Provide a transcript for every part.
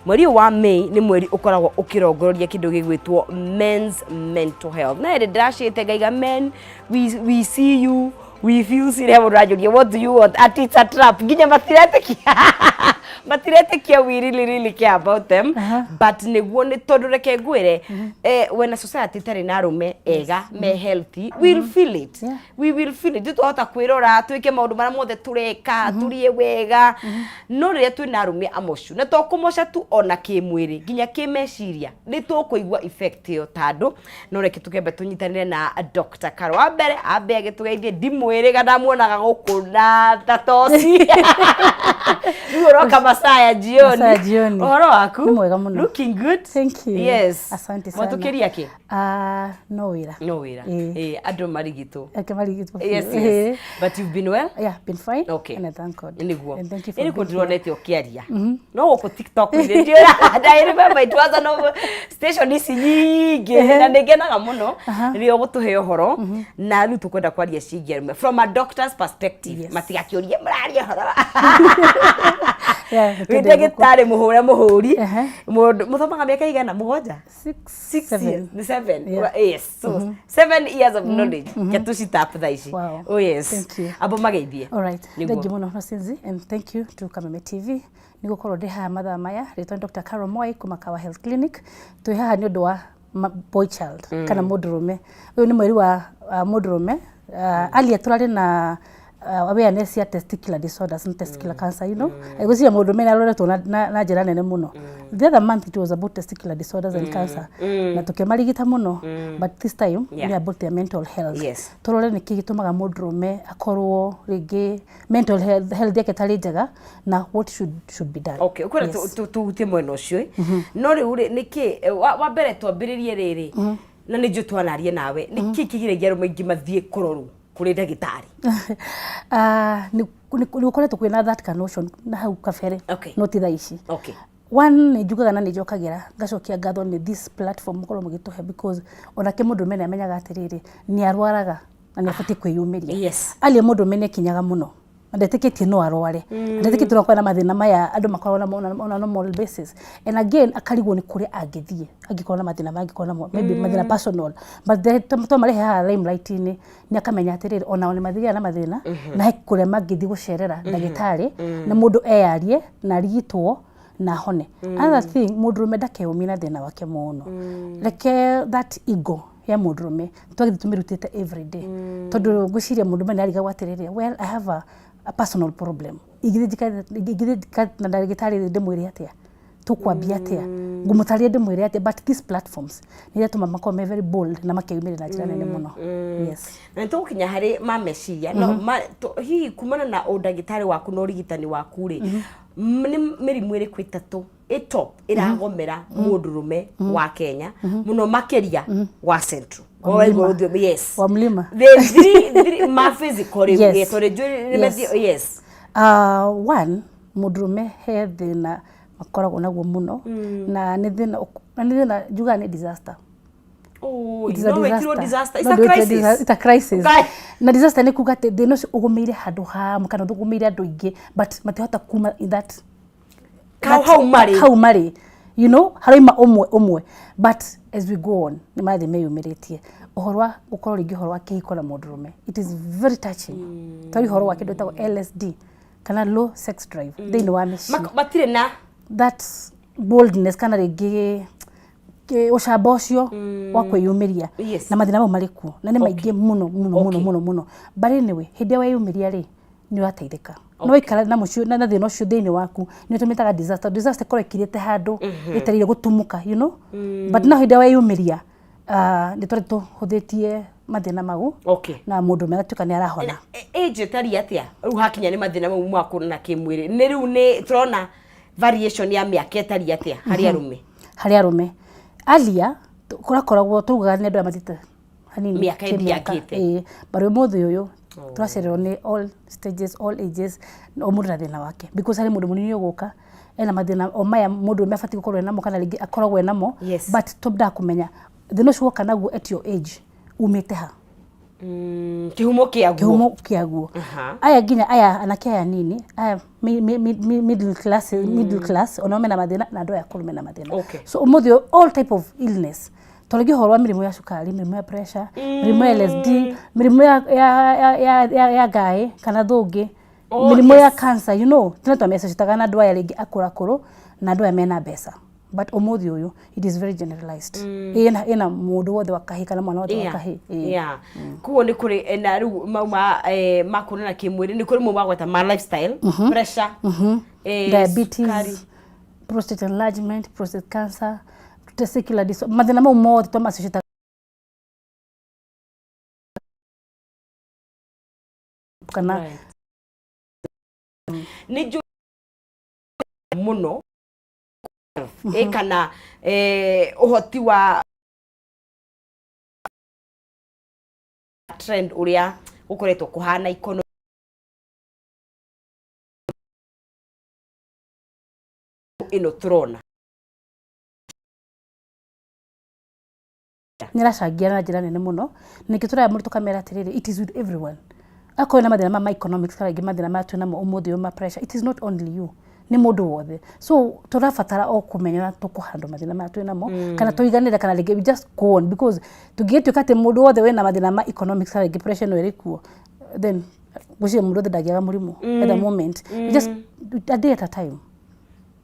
Mweri ũyũ wa May nĩ mweri ũkoragwo ũkĩrongoreria kĩndũ gĩgwĩtwo men's mental health. Na hĩndĩ ndĩracĩte ngaiga, "Men, we see you, we feel see." Mũndũ aranjũria, "What do you want?" Ati it's a trap. Nginya matiretĩkia we really really care about them. But nĩguo nĩ tondũ reke ngwĩre, when a society ĩtarĩ na arũme ega me healthy, we'll feel it. We will feel it. Twahota kwĩrora, twĩke maũndũ marĩa mothe tũreka, tũrie wega, no rĩrĩa twĩna arũme amocu, na to kũmoca tu, ona kĩmwĩrĩ nginya kĩmeciria, nĩ tũkũigua effect ĩyo. Tandũ no reke tũkembe tũnyitanĩre na Dr. Caro. Wa mbere ambe agĩtũgeithie, ndimwĩrĩga, ndamuonaga gũkũ na tatoci, rĩu ũroka masaa ya jioni. Masaa ya jioni. Ũhoro waku? Nĩ mwega mũno. Looking good. Thank you. Yes. Asante sana. Mwatũkĩria kĩ? Ah, no wĩra. No wĩra. Ĩĩ. Ĩĩ, andũ marigitwo. Eke marigitwo. Yes, but you've been well? Yeah, been fine. Okay. And I thank God. Nĩguo. And thank you for Nĩ being here. ndĩronete ũkĩaria no gũkũ TikTok nĩ I remember it was an station ici nyingĩ, na nĩ ngenaga mũno rĩrĩa ũgũtũhe ũhoro. Na rĩu tũkwenda kwaria ciĩgiĩ arũme from a doctor's perspective. Matigakĩũrie mũraria ũhoro Yeah, wĩ tũndĩ ndagĩtarĩ mũhũre mũhũri. Mũndũ mũthomaga mĩaka igana? 7? Six, 6 seven. years, 7. Yes, so 7 years of knowledge ke tũcitap thaa ici. Oh yes. Thank you. Abo mageithie. All right. Nĩguo. Thank you mũno, Nosinzi, and thank you to Kameme TV. Nĩ gũkorwo ndĩ haha mathaa maya. Rĩtwa nĩ Dr. Carol Mwai kuma Kawa Health Clinic. Twĩ haha nĩ ũndũ wa boy child kana mũndũrũme. Ũyũ nĩ mweri wa mũndũrũme. Earlier tũrarĩ na awareness ya testicular disorders and testicular cancer. Ngwĩciria mũndũrũme nĩ aroretwo na njĩra nene mũno. The other month it was about testicular disorders and cancer. Na tũkĩmarigita mũno. But this time nĩ about their mental health. Tũrore nĩkĩ gĩtũmaga mũndũrũme akorwo rĩngĩ mental health yake ĩtarĩ njega na what should be done. Okay, ukwenda tuhutie mwena ũcio ĩ. No rĩu rĩ, nĩkĩ wa mbere twambĩrĩrie rĩrĩ, na nĩ njũĩ twanaria nawe, nĩkĩ kĩgiragia arũme aingĩ mathiĩ kũrorwo kũrĩ ndagĩtarĩ? Ah, nĩ gũkoretwo kwĩna that ka notion na hau kabere, no ti thaa ici. One, nĩ njugaga na nĩ njokagĩra ngacokia ngatho nĩ this platform mũkorwo mũgĩtũhe, because onake mũndũrũme nĩ amenyaga atĩrĩrĩ, nĩ arwaraga na nĩ abatiĩ kwĩyumĩria. Aria mũndũrũme nĩ ekinyaga mũno na ndetĩkĩtie no arware, na ndetĩkĩtie no akorwo na mathĩna maya andũ makoragwo namo on a normal basis. And again, akarigwo nĩ kũrĩa angĩthiĩ angĩkorwo na mathĩna mangĩkorwo namo, maybe mathĩna personal, but then twamarehe haha limelight-inĩ, nĩ akamenya atĩrĩrĩ, onao nĩ mathiaga na mathĩna na he kũrĩa mangĩthiĩ gũcerera ndagĩtarĩ na mũndũ eyarie na arigitwo na ahone. Other thing, mũndũrũme ndakeyũmie na thĩna wake mũno. Reke that ego ya mũndũrũme twagĩthiĩ tũmĩrutĩte every day, tondũ ngwĩciria mũndũrũme nĩ arigagwo atĩrĩrĩ, "Well, I have a personal problem, ingĩthiĩ na ndagĩtarĩ ndĩmwĩre atĩa? Tũkwambia atĩa? Ngũmũtarĩria ndĩmwĩre atĩa?" But these platforms nĩ iratũma makorwo me very bold na makeyumĩria na njĩra nene mũno, yes. Na nĩ tũgũkinya harĩ ma meciria, no hihi kumana na ũndagĩtarĩ waku na ũrigitani waku rĩ, nĩ mĩrimũ ĩrĩkũ ĩtatũ ĩtop ĩragomera mũndũrũme wa Kenya, mũno makĩria wa Central? Wa Waigua mlima. rũthiomi, yes. Wa mlima. The three ma physical rĩu. Yes. Tondũ njũĩ yes. One, mũndũrũme he thĩna makoragwo naguo mũno, na nĩ thĩna na nĩ thĩna njugaga nĩ disaster. Oh, It is a no wĩtirwo disaster. Disaster. It's No, a ndwĩtire crisis. It's a crisis. Kai. Na disaster nĩ kuga atĩ thĩna ũcio ũgũmĩire handũ hamwe kana ũgũmĩire andũ aingĩ, but matihota kuma in that Hau marĩ. Hau marĩ, haroima ũmwe ũmwe, but as we go on nĩ marathiĩ meyumĩrĩtie. Ũhoro wa gũkorwo rĩngĩ ũhoro wa kĩhiko na mũndũrũme, it is very touching, tondũ ũhoro wa kĩndũ gĩtagwo LSD kana low sex drive thĩinĩ wa mĩciĩ. Matirĩ na That boldness kana rĩngĩ ũcamba ũcio wa kwĩyumĩria na mathĩna mau marĩ kuo na nĩ maingĩ mũno mũno mũno mũno mũno. But anyway, hĩndĩ ĩrĩa weyumĩria rĩ, nĩ ũrateithĩka. No waikara na mũcio na thĩna ũcio thĩinĩ waku, nĩ ũtũmĩtaga disaster. Disaster ĩkorwo ĩkirĩte handũ ĩtarĩire gũtumũka, but no hĩndĩ ĩrĩa weyumĩria, nĩ tũrĩ tũhũthĩtie mathĩna mau na mũndũ ũmwe agatuĩka nĩ arahona. Age ĩtariĩ atĩa rĩu hakinya nĩ mathĩna mau ma na kĩmwĩrĩ? Nĩ rĩu nĩ tũrona variation ya mĩaka ĩtariĩ atĩa harĩ arũme? Harĩ arũme, alia kũrakoragwo tugaga nĩ andũ aya mathiĩte hanini Mĩaka kĩmĩaka, ĩthiangĩte. Ĩĩ, but ũmũthĩ ũyũ tũracererwo nĩ all stages, all ages, o mũndũ na thĩna wake, because harĩ mũndũ mũnini ũgũka ena mathĩna o maya mũndũ ũrũme abatiĩ gũkorwo enamo kana rĩngĩ akoragwo enamo. But twendaga kũmenya thĩna ũcio woka naguo at your age umĩte ha. Kĩhumo kĩaguo. Kĩhumo kĩaguo. Aya nginya aya anake aya nini aya middle class, middle class onao mena mathĩna na andũ aya akũrũ mena mathĩna. So ũmũthĩ all type of illness, tondũ rĩngĩ ũhoro wa mĩrimũ ya cukari, mĩrimũ ya pressure, mĩrimũ ya LSD, mĩrimũ ya ngaĩ kana thũngĩ, mĩrimũ ya cancer, tene twamĩacocitaga na andũ aya rĩngĩ akũrũ akũrũ na andũ aya mena mbeca, but ũmũthĩ ũyũ it is very generalized. Ĩna mũndũ wothe wa kahĩĩ kana mwana wothe wa kahĩĩ. Yeah. Koguo nĩ kũrĩ na rĩu mau ma ma kuonana kĩmwĩrĩ, nĩ kũrĩ mau magweta ma lifestyle, pressure, diabetes, cukari. Prostate enlargement, prostate cancer, testicular disorder, mathĩna mau mothe twamacocitaga kana. Nĩ njũĩ mũno kana ũhoti wa trend ũrĩa gũkoretwo kũhana economy ĩno tũrona. Nĩ ĩracangia na njĩra nene mũno. Ningĩ tũraya mũndũ tũkamera atĩrĩrĩ, it is with everyone. Akorwo na mathĩna ma economics kana rĩngĩ mathĩna maya twĩnamo ũmũthĩ ũyũ ma pressure, it is not only you, nĩ mũndũ wothe. So tũrabatara o kũmenya ũrĩa tũkũhandle mathĩna maya twĩnamo kana tũiganĩre kana rĩngĩ we just go on, because tũngĩgĩtuĩka atĩ mũndũ wothe wĩna mathĩna ma economics kana rĩngĩ pressure ĩno ĩrĩ kuo, then ngwĩciria mũndũ wothe ndangĩaga mũrimũ at the moment. We just a day at a time,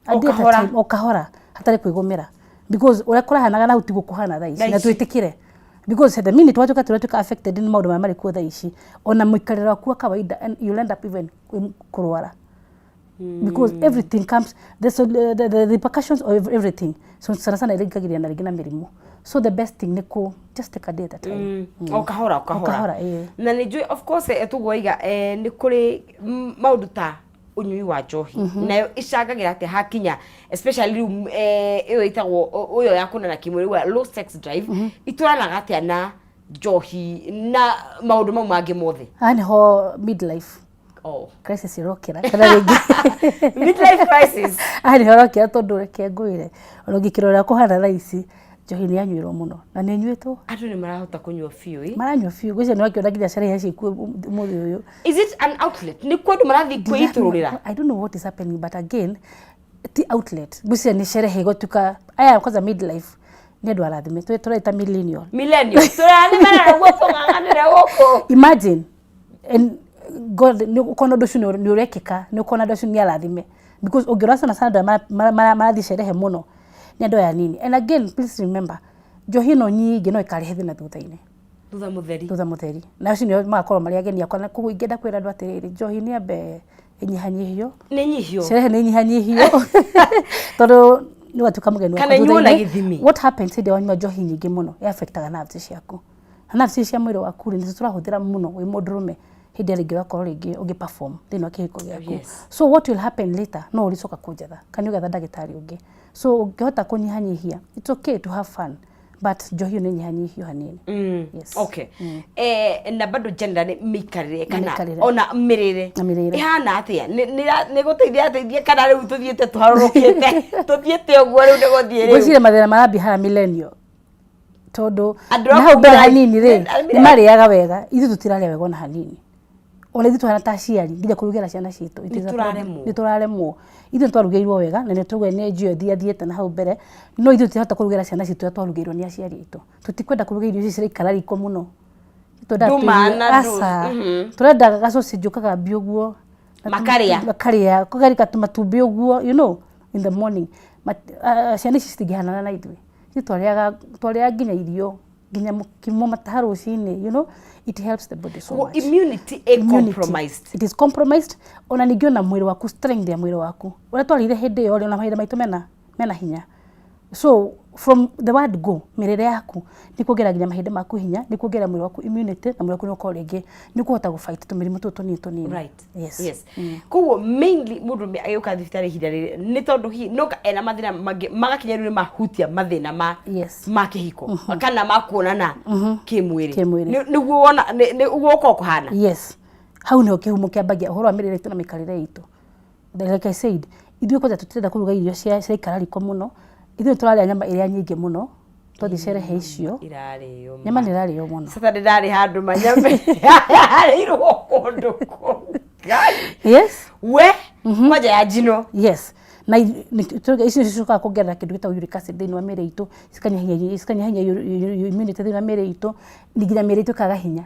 a day at a kahora. time, o kahora hatarĩ kwĩgũmĩra, because ũrĩa kũrahanaga na hau tiguo kũhana thaa ici. Thaa Na ici. twĩtĩkĩre, because the minute watuĩka tũratuĩka affected nĩ maũndũ marĩa marĩ kuo thaa ici, ona mũikarĩre waku wa kawaida, and you'll end up even kũrwara, because everything comes the, so, the repercussions of everything. So sana sana ĩringagĩrĩria na rĩngĩ na mĩrimũ. So the best thing nĩ kũ just take a day at a time. O kahora o kahora. O kahora, ĩĩ. Na nĩ njũĩ of course tũguo nĩ kũrĩ maũndũ ta ũnyui wa njohi, nayo icangagĩra atĩa hakinya especially rĩu ĩyo ĩtagwo ũyũ ya kuonana kĩmwĩrĩ wa low sex drive, itwaranaga atĩa na njohi na maũndũ mau mangĩ mothe? Haha nĩho midlife crisis ĩrokĩra kana rĩngĩ Midlife crisis. Haha nĩho ĩrokĩra, tondũ reke ngwĩre, ona ũngĩkĩrora kũhana thaa ici, njohi nĩ yanyuĩrwo mũno na nĩ ĩnyuĩtwo. Andũ nĩ marahota kũnyua biũ ĩ. Maranyua biũ. Ngwĩciria nĩ wakĩona nginya sherehe ciĩkuo ũmũthĩ ũyũ. Is it an outlet? Nĩ kuo andũ marathiĩ kwĩitũrũrĩra? I don't know what is happening, but again ti outlet, ngwĩciria nĩ sherehe gũtuka. Aya kwanza midlife nĩ andũ arathime, tũraita millennial. Millennial tũrathimana naguo tũng'ang'anĩre gũkũ. Imagine, and God, nĩ ũkona ũndũ ũcio nĩ ũrekĩka, nĩ ũkona andũ acio nĩ arathime, because ũngĩrora sana sana andũ aya marathiĩ sherehe mũno nĩ andũ aya nini. And again, please remember, njohi ĩno nyingĩ no ĩkarehe thĩna thutha-inĩ. Thutha mũtheri. Thutha mũtheri, na acio nĩo magakorwo marĩ ageni akwa. Na koguo ingĩenda kwĩra andũ atĩrĩrĩ, njohi nĩ ambe ĩnyihanyihio. Nĩ nyihio. Sherehe nĩ inyihanyihio, tondũ nĩ watuĩka mũgeni Kana wakwa inyuo na thutha-inĩ. gĩthimi. What happens hĩndĩ ĩrĩa wanyua njohi nyingĩ mũno, ĩ affectaga nerves ciaku, na nerves cia mwĩrĩ waku rĩ, nĩcio tũrahũthĩra mũno wĩ mũndũrũme hĩndĩ ĩrĩa rĩngĩ ũrakorwo rĩngĩ ũngĩ perform thĩinĩ wa kĩhiko gĩaku. So what will happen later, no ũrĩcoka kũnjetha kana nĩ ũgetha ndagĩtarĩ ũngĩ. So ũngĩhota kũnyihanyihia, it's okay to have fun, but njohi ĩyo nĩ nyihanyihio hanini. Yes. Okay. Na bado generally mĩikarĩre kana Mĩikarĩre. ona mĩrĩre Na mĩrĩre. ĩhana atĩa? Nĩ gũteithia ateithia kana rĩu tũthiĩte tũharũrũkĩte, tũthiĩte ũguo rĩu nĩ gũthiĩ rĩu? Ngwĩciria mathĩna marambia haha millennial, tondũ Andũ na a hau mbere kuma hanini rĩ, nĩ marĩaga wega. Ithuĩ tũtirarĩa wega ona hanini, ona ithuĩ tũhana ta aciari nginya kũrugĩra ciana citũ it is a problem. Nĩtũraremwo. Nĩtũraremwo. Ithuĩ nĩtwarugĩirwo wega na nĩtũgwe nĩ NGO ĩthiĩ athiĩte na hau mbere, no ithuĩ tũtirahota kũrugĩra ciana citũ ũrĩa twarugĩirwo nĩ aciari aitũ. Tũtikwenda kũruga irio ici ciraikara riko mũno. Twendaga Ndũma tũigue- na aca. Tũrenda gacocinji ũkagambia ũguo. Makarĩa. Makarĩa kũgarika tũmatumbĩ ũguo, in the morning. Ciana ici citingĩhanana na ithuĩ. Ithuĩ twarĩaga nginya irio nginya mũkimo mataha rũcinĩ, it helps the body so Koguo much. Immunity ĩ Immunity. compromised. It is compromised. Ona ningĩ ona mwĩrĩ waku, strength ya mwĩrĩ waku ũrĩa twarĩire hĩndĩ ĩyo rĩ, ona mahinda maitũ mena hinya. So from the word go, mĩrĩre yaku nĩ kuongerera nginya mahĩndĩ maku hinya, nĩ kuongerera mwĩrĩ waku immunity, na mwĩrĩ waku nĩ ũkorwo rĩngĩ nĩ ũkũhota gũ fight tũmĩrimũ tũtũ tũnini tũnini. Yes. Yes. Koguo mainly mũndũ agĩũka thibitarĩ ihinda rĩrĩ nĩ tondũ hihi noka ena mathĩna mangĩ magakinya rĩu nĩ mahutia mathĩna ma ma kĩhiko kana ma kuonana kĩmwĩrĩ. Kĩmwĩrĩ. Nĩguo wona nĩguo ũkorwo kũhana. Yes, hau nĩho kĩhumo kĩambagia ũhoro wa mĩrĩre itũ na mĩikarĩre itũ. Like I said, ithuĩ kwanja tũtirenda kũruga irio cia ciaikara riko mũno. Ithuĩ tũrarĩa nyama ĩrĩa nyingĩ mũno. Twathiĩ cerehe icio irarĩo. Nyama nĩ ĩrarĩo mũno. Saturday ndarĩ handũ manyama yarĩirwo kũndũ kũu. Ngai. We kwanja ya njino. Yes, na icio cicokaga kuongerera kĩndũ gĩtagwo uric acid thĩinĩ wa mĩĩrĩ itũ, cikanyihanyihia immunity thĩinĩ wa mĩĩrĩ itũ, nginya mĩĩrĩ itũ ĩkaga hinya,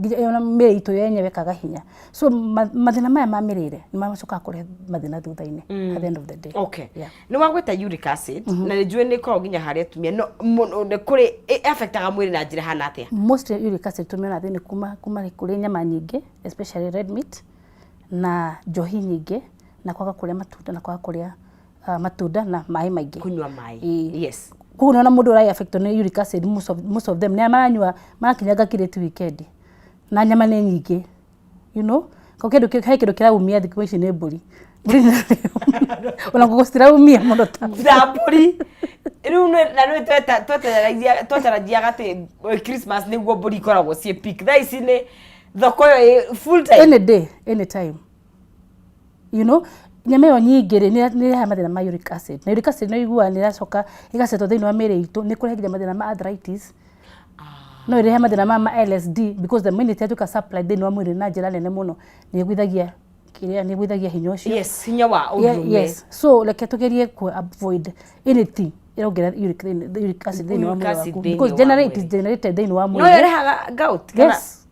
nginya ona mĩĩrĩ itũ yenyewe ĩkaga hinya. So mathĩna maya ma mĩrĩre nĩ macokaga kũrehe mathĩna thutha-inĩ at the end of the day. Okay. Nĩ wagweta uric acid, na nĩ njũĩ nĩ ĩkoragwo nginya harĩ atumia, no mũno nĩ kũrĩ ĩ affectaga mwĩrĩ na njĩra hana atĩa? Most uric acid tũmĩona thĩinĩ kuma kũrĩ nyama nyingĩ, especially red meat, na njohi nyingĩ, na kwaga kũrĩa matunda, na kwaga kũrĩa matunda na maĩ maingĩ. Kũnyua maĩ. Ĩĩ. Koguo nĩwona mũndũ ũra affectwo nĩ uric acid, most of them nĩ maranyua, marakinyanga kirĩti weekend na nyama nĩ nyingĩ. Ko kĩndũ he kĩndũ kĩraumia thikũ ici nĩ mbũri. Mbũri nĩ ona ngũkũ citiraumia mũno ta Ta mbũri rĩu na nĩ twetaragiaga atĩ Christmas nĩguo mbũri ikoragwo ciĩ peak. Thaa ici nĩ thoko ĩyo ĩ full time. Any day, any time. Nyama ĩyo nyingĩ rĩ, nĩ ĩrehaga mathĩna ma uric acid, na uric acid nĩ ũiguaga nĩ ĩracoka ĩgacetwo thĩinĩ wa mĩĩrĩ itũ, nĩ kũrehe nginya mathĩna ma arthritis, no ĩrehe mathĩna ma LSD, because the minute yatuĩka supply thĩinĩ wa mwĩrĩ na njĩra nene mũno, nĩ ĩgũithagia kĩrĩa, nĩ ĩgũithagia hinya ũcio. Yes, hinya wa ũndũrũme. Yes, so reke tũgerie ku avoid anything ĩrongerera uric acid thĩinĩ wa Uric mwĩrĩ acid waku, thĩinĩ because wa generate mwĩrĩ. is generated thĩinĩ wa No mwĩrĩ. ĩrehaga gout kana? Yes,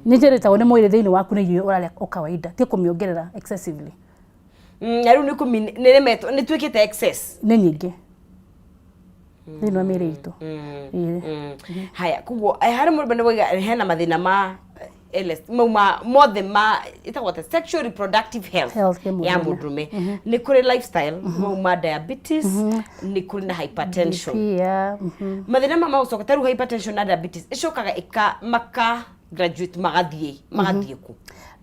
nĩ generatagwo nĩ mwĩrĩ thĩinĩ waku nĩ irio ũrarĩa o kawaida, ti kũmĩongerera excessively. Na rĩu nĩ kũmi nĩ remetwo nĩ tuĩkĩte excess. Nĩ nyingĩ thĩinĩ wa mĩĩrĩ itũ. Ĩĩ. Haya, koguo harĩ mũndũ nĩ waiga hena mathĩna ma LS mau ma mothe ma ĩtagwo atĩa, sexual reproductive health, Health ya ya mũndũrũme. mũndũrũme, nĩ kũrĩ lifestyle, mau ma diabetes, nĩ kũrĩ na hypertension. BP, yeah. Mathĩna ma magũcoka ta rĩu hypertension na diabetes ĩcokaga ĩka maka graduate magathiĩ kũ?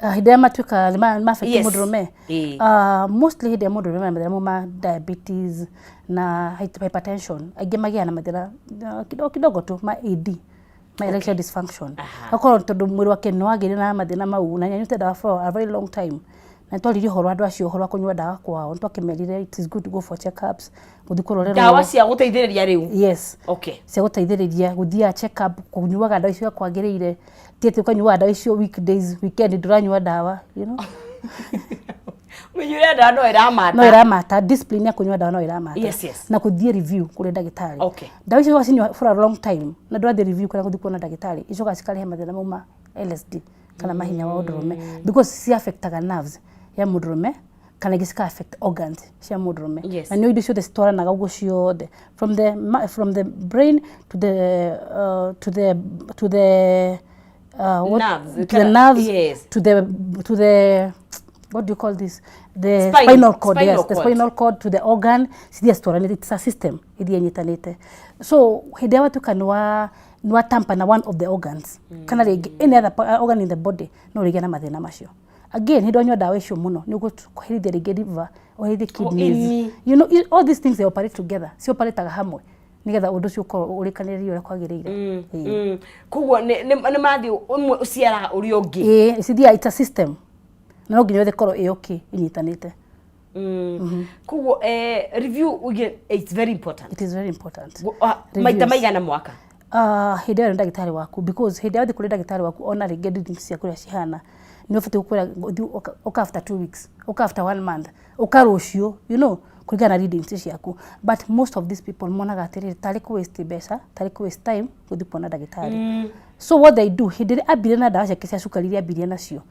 Hĩndĩ ĩrĩa matuĩka nĩ ma affect mũndũrũme. Mostly hĩndĩ ĩrĩa mũndũrũme mena mathĩna mau ma diabetes na hypertension, aingĩ magĩaga na mathĩna kidogo kidogo tu ma ED, ma erectile dysfunction. Akorwo tondũ mwĩrĩ wake nĩ wagĩire na mathĩna mau na nĩanyuĩte ndawa for a very long time, na nĩtwaririe ũhoro wa andũ acio, ũhoro wa kũnyua ndawa kwao, nĩtwakĩmerire it is good to go for check-ups, gũthiĩ kũrorerwo. Ndawa cia gũteithĩrĩria rĩu. Cia gũteithĩrĩria gũthiaga check up, kũnyuaga ndawa icio kwagĩrĩire, ti atĩ ũkanyuaga ndawa icio weekdays, weekend ndũranyua ndawa. Mĩnyuĩre ya ndawa no ĩramata. No ĩramata, discipline ya kũnyua ndawa no ĩramata. Na kũthiĩ review kũrĩ ndagĩtarĩ. Ndawa icio wacinyua for a long time na ndũrathiĩ review kana gũthiĩ kuona ndagĩtarĩ, icokaga cikarehe mathĩna mau ma LSD kana mahinya wa ũndũrũme, because ci affectaga nerves ya mũndũrũme, kana ingĩ cika affect organs cia mũndũrũme. Na nĩ indo ciothe citwaranaga ũguo ciothe from the brain to the what, Nerves, to the nerves, to the what do you call this, the Spine, spinal cord. Spinal Yes, the cord. Spinal cord to the organ, cithie citwaranĩte. It's a system ithie nyitanĩte. So hĩndĩ ĩrĩa watuĩka nĩ wa tamper na one of the organs kana rĩngĩ any other organ in the body, no rĩgĩe na mathĩna macio. Again, hĩndĩ wanyua ndawa icio mũno, nĩ ũkũherithia rĩngĩ liver, ũherithie kidneys. Ini. All these things, they operate together, ci operataga hamwe nĩgetha ũndũ ũcio ũkorwo ũrĩkanĩrĩrie ũrĩa kwagĩrĩire. Ĩĩ. Koguo nĩ marathiĩ ũmwe ũciaraga ũrĩa ũngĩ. Ĩĩ, cithiaga, it's a system, na no nginya yothe ĩkorwo ĩ okay, ĩnyitanĩte. Koguo review uge it's very important. It is very important. Maita Reviews. maigana mwaka? Hĩndĩ ĩyo nĩ ndagĩtarĩ waku, because hĩndĩ ĩrĩa wathiĩ kũrĩ ndagĩtarĩ waku, ona rĩngĩ readings ciaku ũrĩa cihana, nĩ ũbatiĩ gũkwĩra ũthiĩ ũka after 2 weeks, ũka after one month, ũka rũciũ, kũringana na readings ciaku. But most of these people monaga atĩrĩrĩ, tarĩ kũ waste mbeca, tarĩ kũ waste time gũthiĩ kuona ndagĩtarĩ. So what they do, hĩndĩ ĩrĩa ambire na ndawa ciake cia cukari iria ambirie nacio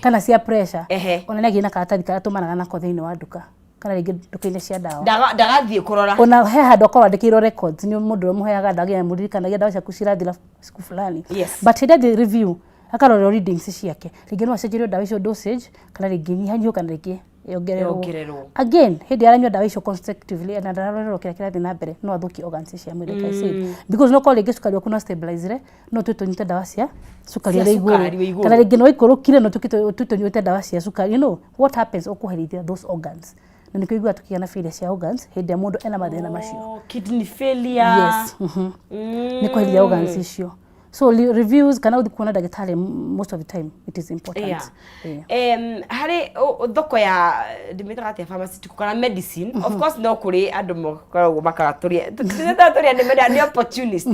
kana cia pressure, ona nĩ agĩire na karatathi karĩa tũmanaga nako thĩinĩ wa nduka kana rĩngĩ nduka-inĩ cia ndawa. Ndagathiĩ kũrora. Ona he handũ akorwo andĩkĩirwo records nĩ mũndũ ũrĩa ũmũheaga ndawa nginya mũririkanagia ndawa ciaku cirathira siku fulani. But hĩndĩ athiĩ review, akarorerwo readings ciake, rĩngĩ no acenjerio ndawa icio dosage, kana rĩngĩ nyihanyihio, kana rĩngĩ yongererwo. Yongererwo. Again, hĩndĩ ĩrĩa aranyua ndawa icio consecutively na ndararorerwo kĩrĩa kĩrathiĩ na mbere, no athũkie organs cia mwĩrĩ, like I said, because no korwo rĩngĩ cukari waku no stabilize, no tũe tũnyuĩte ndawa cia cukari Cia ũrĩ cukari wĩ igũrũ, igũrũ. kana rĩngĩ no ikũrũkire, no tũke tũnyuĩte ndawa cia cukari. You know what happens, ũkũherithia those organs, na nĩkĩo iguaga tũkĩgĩa na failure cia organs hĩndĩ ĩrĩa mũndũ ena mathĩna macio. Oh, kidney failure. Yes, nĩ kweheria organs icio. So reviews kana gũthiĩ kuona ndagĩtarĩ most of the time, it is important. Yeah. Harĩ thoko ya, ndĩmĩtaga atĩa, pharmaceutical kana medicine, of course no kũrĩ andũ makoragwo makagatũria tũria nĩ menda, nĩ opportunist,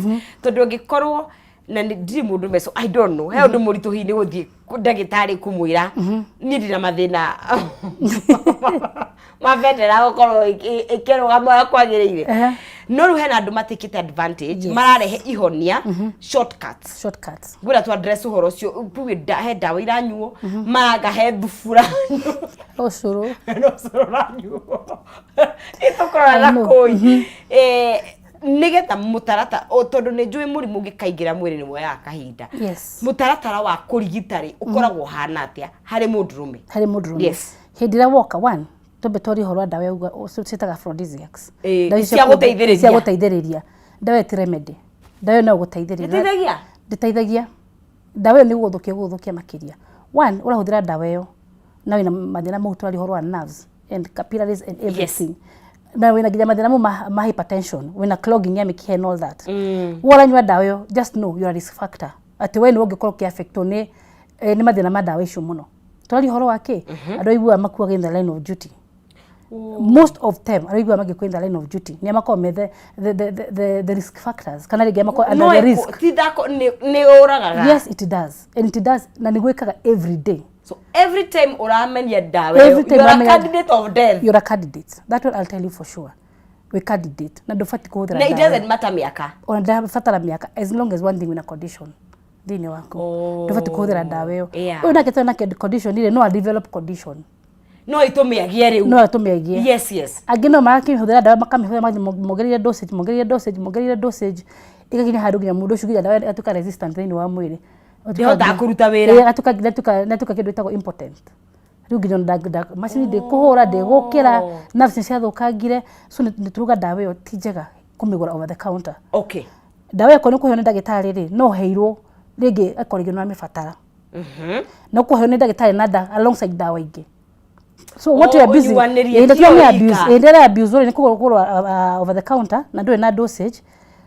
tondũ angĩkorwo na nĩ ndirĩ mũndũ me, so I don't know, he ũndũ mũritũ hihi nĩ gũthiĩ ndagĩtarĩ kũmwĩra niĩ ndĩna mathĩna ma bendera gũkorwo ĩkĩrũgama ũrĩa kwagĩrĩire. No rĩu hena andũ matikĩte advantage, mararehe ihonia, shortcuts. Shortcuts. Ngwĩra tu address ũhoro ũcio, tuge he ndawa iranyuo, maranga he thubu ũranyuo. Ũcũrũ. No ũcũrũ ũranyuo, ĩtũkũrora na I know. kũi nĩgetha mũtarata tondũ nĩ njũĩ mũrimũ ũngĩkaingĩra mwĩrĩ nĩ woyaga kahinda. Mũtaratara wa kũrigita rĩ, ũkoragwo ũhana atĩa harĩ mũndũrũme? Harĩ mũndũrũme? Yes. Hĩndĩ ĩrĩa woka, one, twambe twarie ũhoro wa ndawa yauga ciĩtaga aphrodisiacs. Ndawa icio cia gũteithĩrĩria. Cia gũteithĩrĩria. Ndawa ĩyo ti remedy, ndawa ĩyo no gũteithĩrĩria. Ĩteithagia? Ndĩteithagia. Ndawa ĩyo nĩ gũgũthũkia gũgũthũkia makĩria. One, ũrahũthĩra ndawa ĩyo na wĩna mathĩna mau twaria ũhoro wa nerves and capillaries and everything, na wĩna nginya mathĩna mau ma hypertension, wĩna clogging ya mĩkiha and all that. We ũranyua ndawa ĩyo, just know you're a risk factor, atĩ we nĩwe ũngĩkorwo ũkĩaffectwo nĩ mathĩna ma ndawa icio mũno. Tũraria ũhoro wa kĩ? Andũ aiguaga makuaga in the line of duty. Most of them arĩa aiguaga magĩkua in the line of duty nĩ makoragwo me the risk factors, kana rĩngĩ makoragwo under No the risk. Ti thako nĩ ũragaga. Yes, it does, and it does, na nĩ gwĩkaga every day. So every time ũramenia ndawa Every ĩyo, time you are a candidate of death. You're a candidate, that one I'll tell you for sure. Wĩ candidate na ndũbatiĩ kũhũthĩra Na it ndawa. doesn't matter mĩaka? Ona ndabatara mĩaka, as long as one thing, wĩna condition thĩinĩ waku, ndũbatiĩ kũhũthĩra ndawa ĩyo. Ũyũ nake tena condition rĩ, no a develop condition. No ĩtũmĩagie rĩu. No atũmĩagie. Yes. Angĩ no marakĩhũthĩra ndawa, makamĩhũthĩra, magathiĩ mongereire dosage, mongereire dosage, mongereire dosage, ĩgakinya handũ nginya mũndũ ũcio nginya ndawa ĩgatuĩka resistant thĩinĩ wa mwĩrĩ. Ndĩhotaga kũruta wĩra. Ĩĩ, ĩgatuĩka kĩndũ gĩtagwo impotent. Rĩu nginya ona macini ndĩkũhũra, ndĩgũkĩra, nerves nĩ ciathũkangire. So nĩ turuga ndawa ĩyo ti njega kũmĩgũra over the counter. Ndawa ĩyo okorwo nĩ kũheo nĩ ndagĩtarĩ rĩ, no ũheirwo rĩngĩ akorwo rĩngĩ nĩ ũramĩbatara. No kũheo nĩ ndagĩtarĩ na alongside ndawa ingĩ. So what you are busy Ũnyuanĩrie, ĩĩ, ti nĩ o abuse ika. Ĩĩ, ndĩra abuse rĩ, nĩ kũgũrwo over the counter na ndũrĩ na dosage,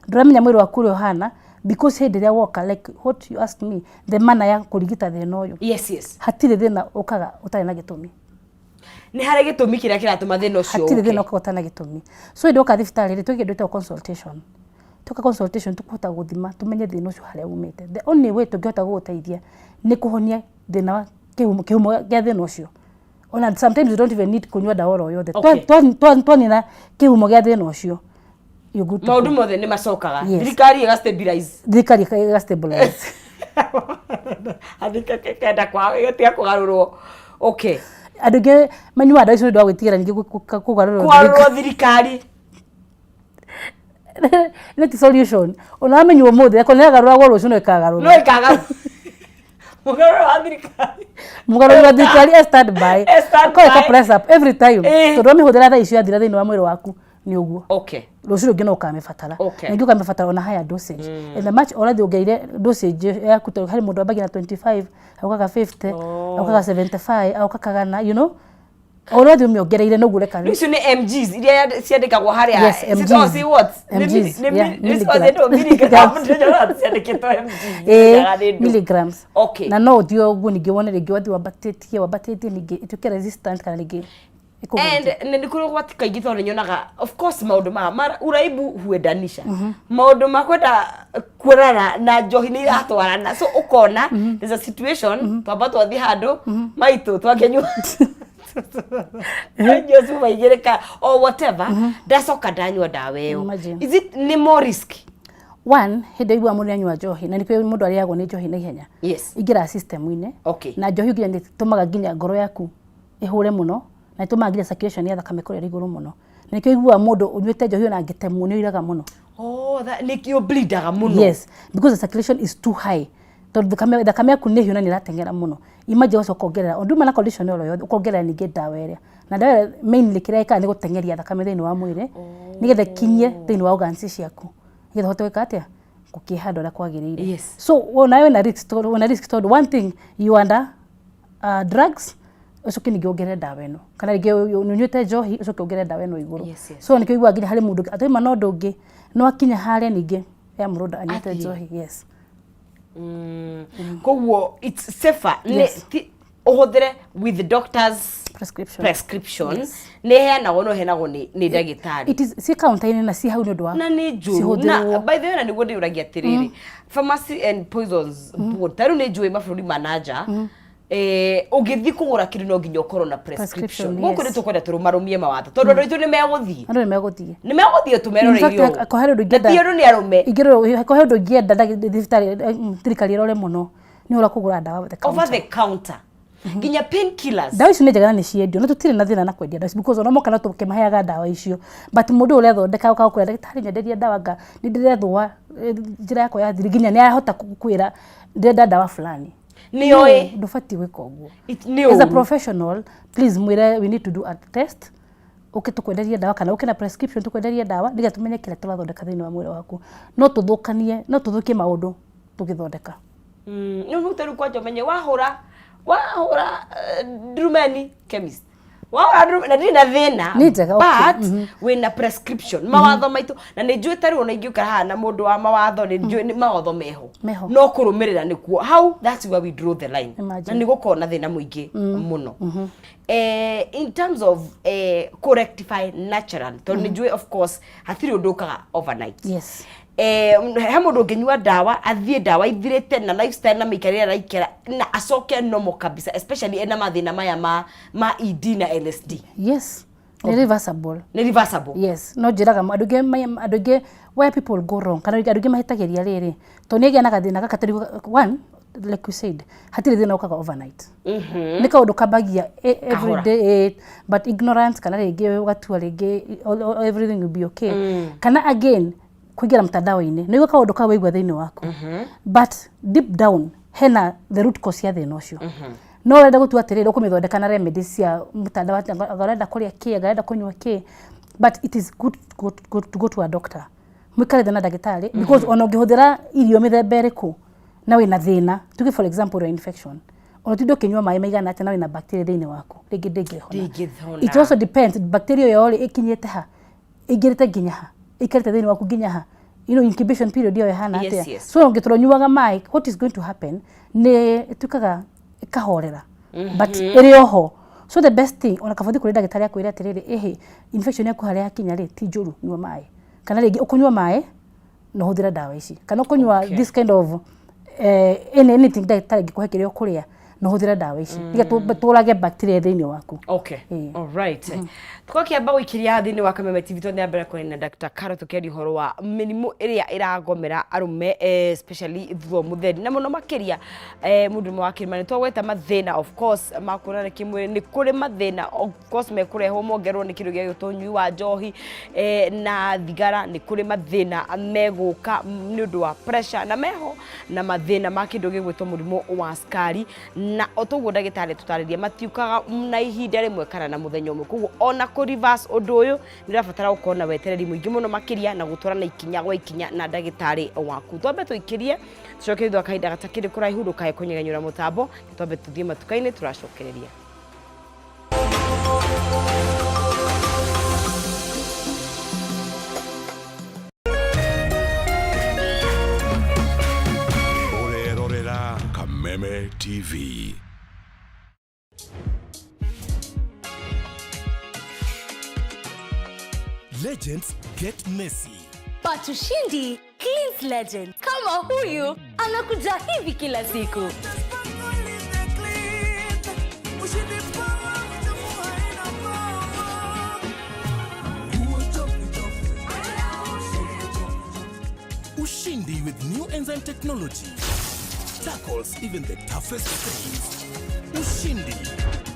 ndũramenya mwĩrĩ waku ũrĩa ũhana, because hĩndĩ ĩrĩa woka, like what you asked me, the manner ya kũrigita thĩna ũyũ, hatirĩ thĩna ũkaga ũtarĩ na gĩtũmi. Nĩ harĩ gĩtũmi kĩrĩa kĩratũma thĩna ũcio Hatirĩ ũke. Thĩna ũkaga ũtarĩ na gĩtũmi. So hĩndĩ woka thibitarĩ rĩ, twĩke kĩndũ gĩtagwo consultation. Tweka consultation, tũkũhota gũthima tũmenye thĩna ũcio harĩa umĩte. The only way tũngĩhota gũgũteithia nĩ kũhonia thĩna wa kĩhumo kĩa thĩna ũcio. Ona sometimes you don't even need kũnyua ndawa oro yothe. Twanina kĩhumo gĩa thĩna ũcio, you're good to Maũndũ go. Mothe nĩ macokaga. Yes. Thirikari ĩga stabilize. Thirikari ĩga stabilize. Athika kenda kwa ĩgatiga kũgarũrwo, okay. Andũ aingĩ manyuaga ndawa icio nĩ ũndũ wa gwĩtigĩra ningĩ kũgarũrwo. Kũgarũrwo thirikari. Nĩ ti solution. Ona wamenywo ũmũthĩ, akorwo nĩ yagarũragwo, rũciũ no ĩkagarũrwo. No ĩkagarũrwo, mũgarũro wa thirikari. Mũgarũri wa thirikari e stand by. E stand Ko ĩka by. press up every time. Tondũ wamĩhũthĩra thaa icio, yathira thĩinĩ wa mwĩrĩ waku nĩ ũguo. Rũciũ rũngĩ no ũkamĩbatara. Na ingĩ ũkamĩbatara ona higher dosage. And the much ũrathiĩ wongereire dosage yaku, tondũ harĩ mũndũ wambagia na 25, aukaga 50, aukaga 75, auka kagana, o ũrathiĩ ũmĩongereire noguo ũreka. Rĩu icio nĩ MGs iria ciandĩkagwo harĩa? Yes, MGs. Si what? MGs, yeah, milligrams. Milligrams. Ciandĩkĩtwo MGs. Ĩĩ, milligrams. Na no ũthiĩ ũguo ningĩ wone rĩngĩ wathiĩ wambatĩtie wambatĩtie, ningĩ ĩtuĩke resistant kana rĩngĩ ĩkũgũithie. And nĩ kũrĩ ũgwati kaingĩ, tondũ nĩ nyonaga, of course, maũndũ ma uraibu huendanisha maũndũ ma kwenda kuonana na njohi nĩ iratwarana. So ũkona there's a situation, twamba twathiĩ handũ maitũ, twakĩnyua nyua cuma igĩrĩ ka or whatever, ndacoka ndanyua ndawa ĩyo. Imagine. Is it nĩ more risk? One, hĩndĩ ĩrĩa ũiguaga mũndũ nĩanyua njohi, na nĩkĩo mũndũ arĩagwo nĩ njohi na ihenya, ingĩraga system-inĩ. Na njohi nginya nĩ ĩtũmaga nginya ngoro yaku ĩhũre mũno, na ĩtũmaga nginya circulation ya thakame ĩkorwo ĩrĩ igũrũ mũno. Na nĩkĩo ũiguaga mũndũ ũnyuĩte njohi ona angĩtemwo nĩ ũiraga mũno. Oh, nĩkĩo bleedaga mũno. Yes, because the circulation is too high, tondũ thakame yaku nĩ hiũ na nĩ ĩrateng'era mũno. Imagine ũgacoka ũkongerera ũnduma na condition oro yothe, ũkongerera ningĩ ndawa ĩrĩa, na ndawa ĩrĩa mainly kĩrĩa ĩkaga nĩ gũteng'eria thakame thĩinĩ wa mwĩrĩ, nĩgetha ĩkinye thĩinĩ wa organs ciaku, nĩgetha ũhote gwĩka atĩa, gũkĩhandwo ũrĩa kwagĩrĩire. So onawe wĩna risk, tondũ wĩna risk, tondũ one thing, you under drugs, ũcoke ningĩ wongerere ndawa ĩno, kana rĩngĩ ũnyuĩte njohi, ũcoke wongerere ndawa ĩno igũrũ. So nĩkĩo ũiguaga nginya harĩ mũndũ atauma na ũndũ ũngĩ, no akinya harĩa ningĩ ya mũrũnda anyuĩte Athiĩ. njohi, yes. Koguo it's safer Yes. Ũhũthĩre with the doctor's prescription. Prescription nĩ heanagwo, no heanagwo nĩ ndagĩtarĩ. It is ci counter-inĩ na ci hau nĩ ũndũ wa Na nĩ njũru na cihũthĩrwo. By the way, na nĩguo ndĩũragia atĩrĩrĩ, Pharmacy and Poisons Board, ta rĩu nĩ njũĩ mabũrũri ma nanja, ũngĩthiĩ kũgũra kĩndũ no nginya ũkorwo na prescription. Prescription, Gũkũ yes. nĩ tũkwenda tũrũmarũmie mawatho tondũ andũ aitũ nĩ megũthiĩ, Andũ nĩ megũthiĩ. Nĩ megũthiĩ tũmeroreire. In fact, ko harĩ ũndũ Na ti ingĩenda- andũ nĩ arũme. Ingĩrorwo ko he ũndũ ingĩenda thibitarĩ, thirikari ĩrore mũno nĩ ũhoro wa kũgũra ndawa over the Over counter. the counter, nginya painkillers. Ndawa icio nĩ njega na nĩ ciendio, no tũtirĩ na thĩna na kwendia ndawa icio because ona moka no tũkĩmaheaga ndawa icio, but mũndũ ũyũ ũrethondeka ũkaga kwĩra ndagĩtarĩ, "Nyenderia ndawa nga nĩ ndĩrethũa." Njĩra yakwa ya thiri nginya nĩ arahota gũkwĩra, "Ndĩrenda ndawa fulani." Nĩoĩ. Ndũbatiĩ gwĩka ũguo. Nĩ As a ũru. professional, please mwĩre, "We need to do a test, ũke tũkwenderie ndawa kana ũke na prescription tũkwenderie ndawa nĩgetha tũmenye kĩrĩa tũrathondeka thĩinĩ wa mwĩrĩ waku." No tũthũkanie, no tũthũkie maũndũ tũgĩthondeka. Nĩ rĩu kwanja ũmenye wahũra ndurumeni chemist, wahũra na ndirĩ na thĩna. Nĩ njega, okay. But wĩna prescription, mawatho maitũ, na nĩ njũĩ ta rĩu ona ingĩũka haha na mũndũ wa mawatho, nĩ njũĩ nĩ mawatho meho. Meho. No kũrũmĩrĩra nĩkuo hau, that's where we draw the line. Imagine. Na nĩ gũkorwo na thĩna mũingĩ mũno in terms of correctify natural, tondũ nĩ njũĩ of course hatirĩ ũndũ ũkaga overnight. He mũndũ ũngĩnyua ndawa, athiĩ ndawa ithirĩte na lifestyle na mĩikarĩre araikara na acoke normal kabisa, especially ena mathĩna maya ma ED na LSD? Yes, nĩ reversible. Nĩ reversible? Yes, no njĩraga andũ aingĩ, andũ aingĩ, where people go wrong kana andũ aingĩ mahĩtagĩria rĩrĩ, tondũ nĩ agĩa na gathĩna gaka, tondũ one, like you said, hatirĩ thĩna ũkaga overnight. Nĩ kaũndũ kambagia every Kahora. day, but ignorance kana rĩngĩ ũgatua rĩngĩ everything will be okay, kana again kũingĩra mtandao-inĩ nĩguo kaũndũ kau waigua thĩinĩ waku, but deep down hena the root cause ya thĩna ũcio, no ũrenda gũtua atĩrĩrĩ ũkũmĩthondeka na remedies cia mtandao, atĩ anga ũrenda kũrĩa kĩ, anga ũrenda kũnyua kĩ, but it is good to go to a doctor, mũikare thĩ na ndagĩtarĩ, because ona ũngĩhũthĩra irio mĩthemba ĩrĩkũ na wĩna thĩna, tuge for example your infection, ona ũtinde ũkĩnyua maĩ maigana atĩa na wĩna bacteria thĩinĩ waku, rĩngĩ ndĩngĩhona. Ndĩngĩhona. It also depends bacteria ĩyo rĩ ĩkinyĩte ha, ĩingĩrĩte nginya ha, ĩikarĩte thĩinĩ waku nginya ha, incubation period ĩyo ĩhana atĩa. So ũngĩtũra ũnyuaga maĩ, what is going to happen nĩ ĩtuĩkaga ĩkahorera, but ĩrĩ oho. So the best thing, ona kaba ũthiĩ kũrĩ ndagĩtarĩ akwĩre atĩrĩrĩ, "Ĩhĩ, infection yaku harĩa yakinya rĩ ti njũru, nyua maĩ," kana rĩngĩ ũkũnyua maĩ na ũhũthĩre ndawa ici, kana ũkũnyua this kind of anything ndagĩtarĩ angĩkũhe kĩrĩa ũkũrĩa na ũhũthĩre ndawa ici nĩgetha tũrage bacteria thĩinĩ waku. All right. Twakĩamba gũikĩria thĩinĩ wa Kameme TV, tondũ mbere kũrĩ na Dr. Caro tũkĩaria ũhoro wa mĩrimũ ĩrĩa ĩragomera arũme, especially thutha wa mũtheri na mũno makĩria mũndũ ũmwe wa kĩrĩma. Nĩ twagweta mathĩna of course ma kuonana kĩmwĩrĩ, nĩ kũrĩ mathĩna of course mekũrehwo mongerwo nĩ kĩndũ gĩa gwĩtwo ũnyui wa njohi na thigara, nĩ kũrĩ mathĩna megũka nĩ ũndũ wa pressure na meho na mathĩna ma kĩndũ gĩgwĩtwo mũrimũ wa cukari, na o toguo ndagĩtarĩ tũtarĩria matiũkaga na ihinda rĩmwe kana na mũthenya ũmwe. Koguo ona kũ reverse ũndũ ũyũ nĩ ũrabatara gũkorwo na wetereri mũingĩ mũno makĩria na gũtwarana ikinya gwa ikinya na ndagĩtarĩ waku. Twambe tũikĩrie, tũcoke thutha wa kahinda gatakĩrĩ kũraihu. Ndũkae kũnyegenyũra mũtambo, twambe tũthiĩ matuka-inĩ, tũracokereria. Ũrerorera Kameme TV. Legends get messy. But Ushindi cleans legend. Kama huyu anakuja hivi kila siku. Ushindi power, uchafu haina power. Ushindi with new enzyme technology tackles even the toughest stains. Ushindi,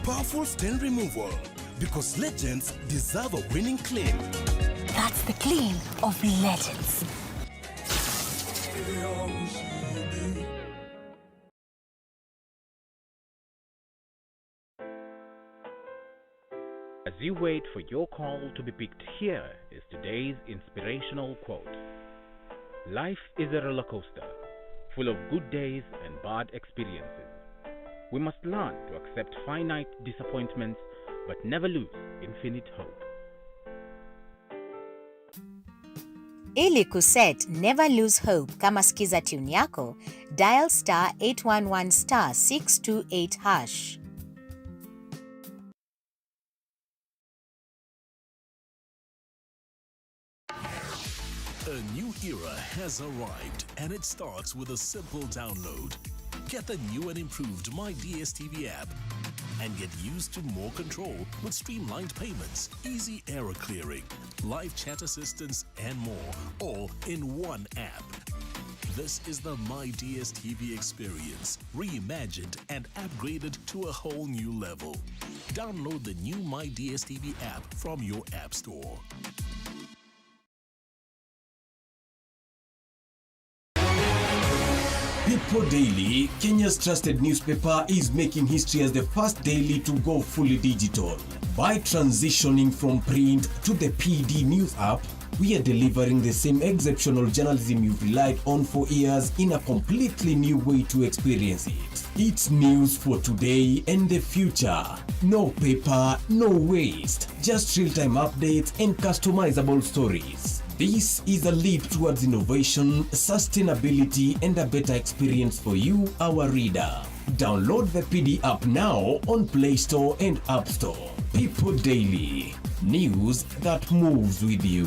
powerful stain removal because legends deserve a winning clean. That's the clean of legends. Ushindi. As you wait for your call to be picked, here is today's inspirational quote. Life is a roller coaster, full of good days and bad experiences. We must learn to accept finite disappointments but never lose infinite hope. Ili kuset Never Lose Hope kama skiza tune yako, dial star 811 star 628 hash. A new era has arrived, and it starts with a simple download. Get the new and improved MyDStv app and get used to more control with streamlined payments, easy error clearing, live chat assistance, and more, all in one app. This is the MyDStv experience, reimagined and upgraded to a whole new level. Download the new MyDStv app from your app store. People Daily, Kenya's trusted newspaper, is making history as the first daily to go fully digital. By transitioning from print to the PD News app, we are delivering the same exceptional journalism you've relied on for years in a completely new way to experience it. It's news for today and the future. No paper, no waste, just real time updates and customizable stories. This is a leap towards innovation, sustainability, and a better experience for you, our reader. Download the PD app now on Play Store and App Store. People Daily, news that moves with you.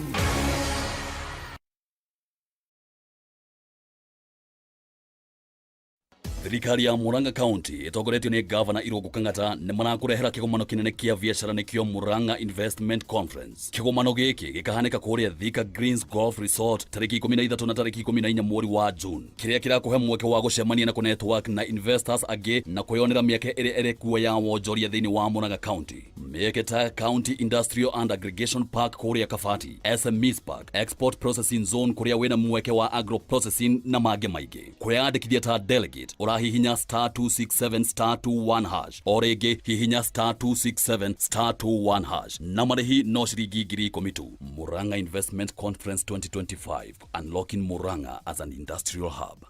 Thirikari ya Murang'a County ĩtongoretio nĩ Gavana Irũngũ Kang'ata nĩ marakũrehera kĩgomano kĩnene kĩa biacara nĩkĩo Murang'a Investment Conference. Kĩgomano gĩkĩ gĩkahanĩka kũrĩa Thika Greens Golf Resort tarĩki 13 na tarĩki 14 mweri wa June, kĩrĩa kĩrakũhe mweke wa gũcemania na kũ-network na investors angĩ na kwĩyonera mĩeke ĩrĩa ĩrĩ kuo ya wonjoria thĩinĩ wa Murang'a County. Mĩeke ta County Industrial and Aggregation Park kũrĩa Kabati, SMEs Park, Export Processing Zone kũrĩa wĩna mweke wa agro processing na mangĩ maingĩ. Kwĩyandĩkithia ta delegate ũrahihinya star 267 star 21 hash, o rĩngĩ hihinya star 267 star 21 hash, na marĩhi no ciringi 10,000 tu. Murang'a Investment Conference 2025, unlocking Murang'a as an industrial hub.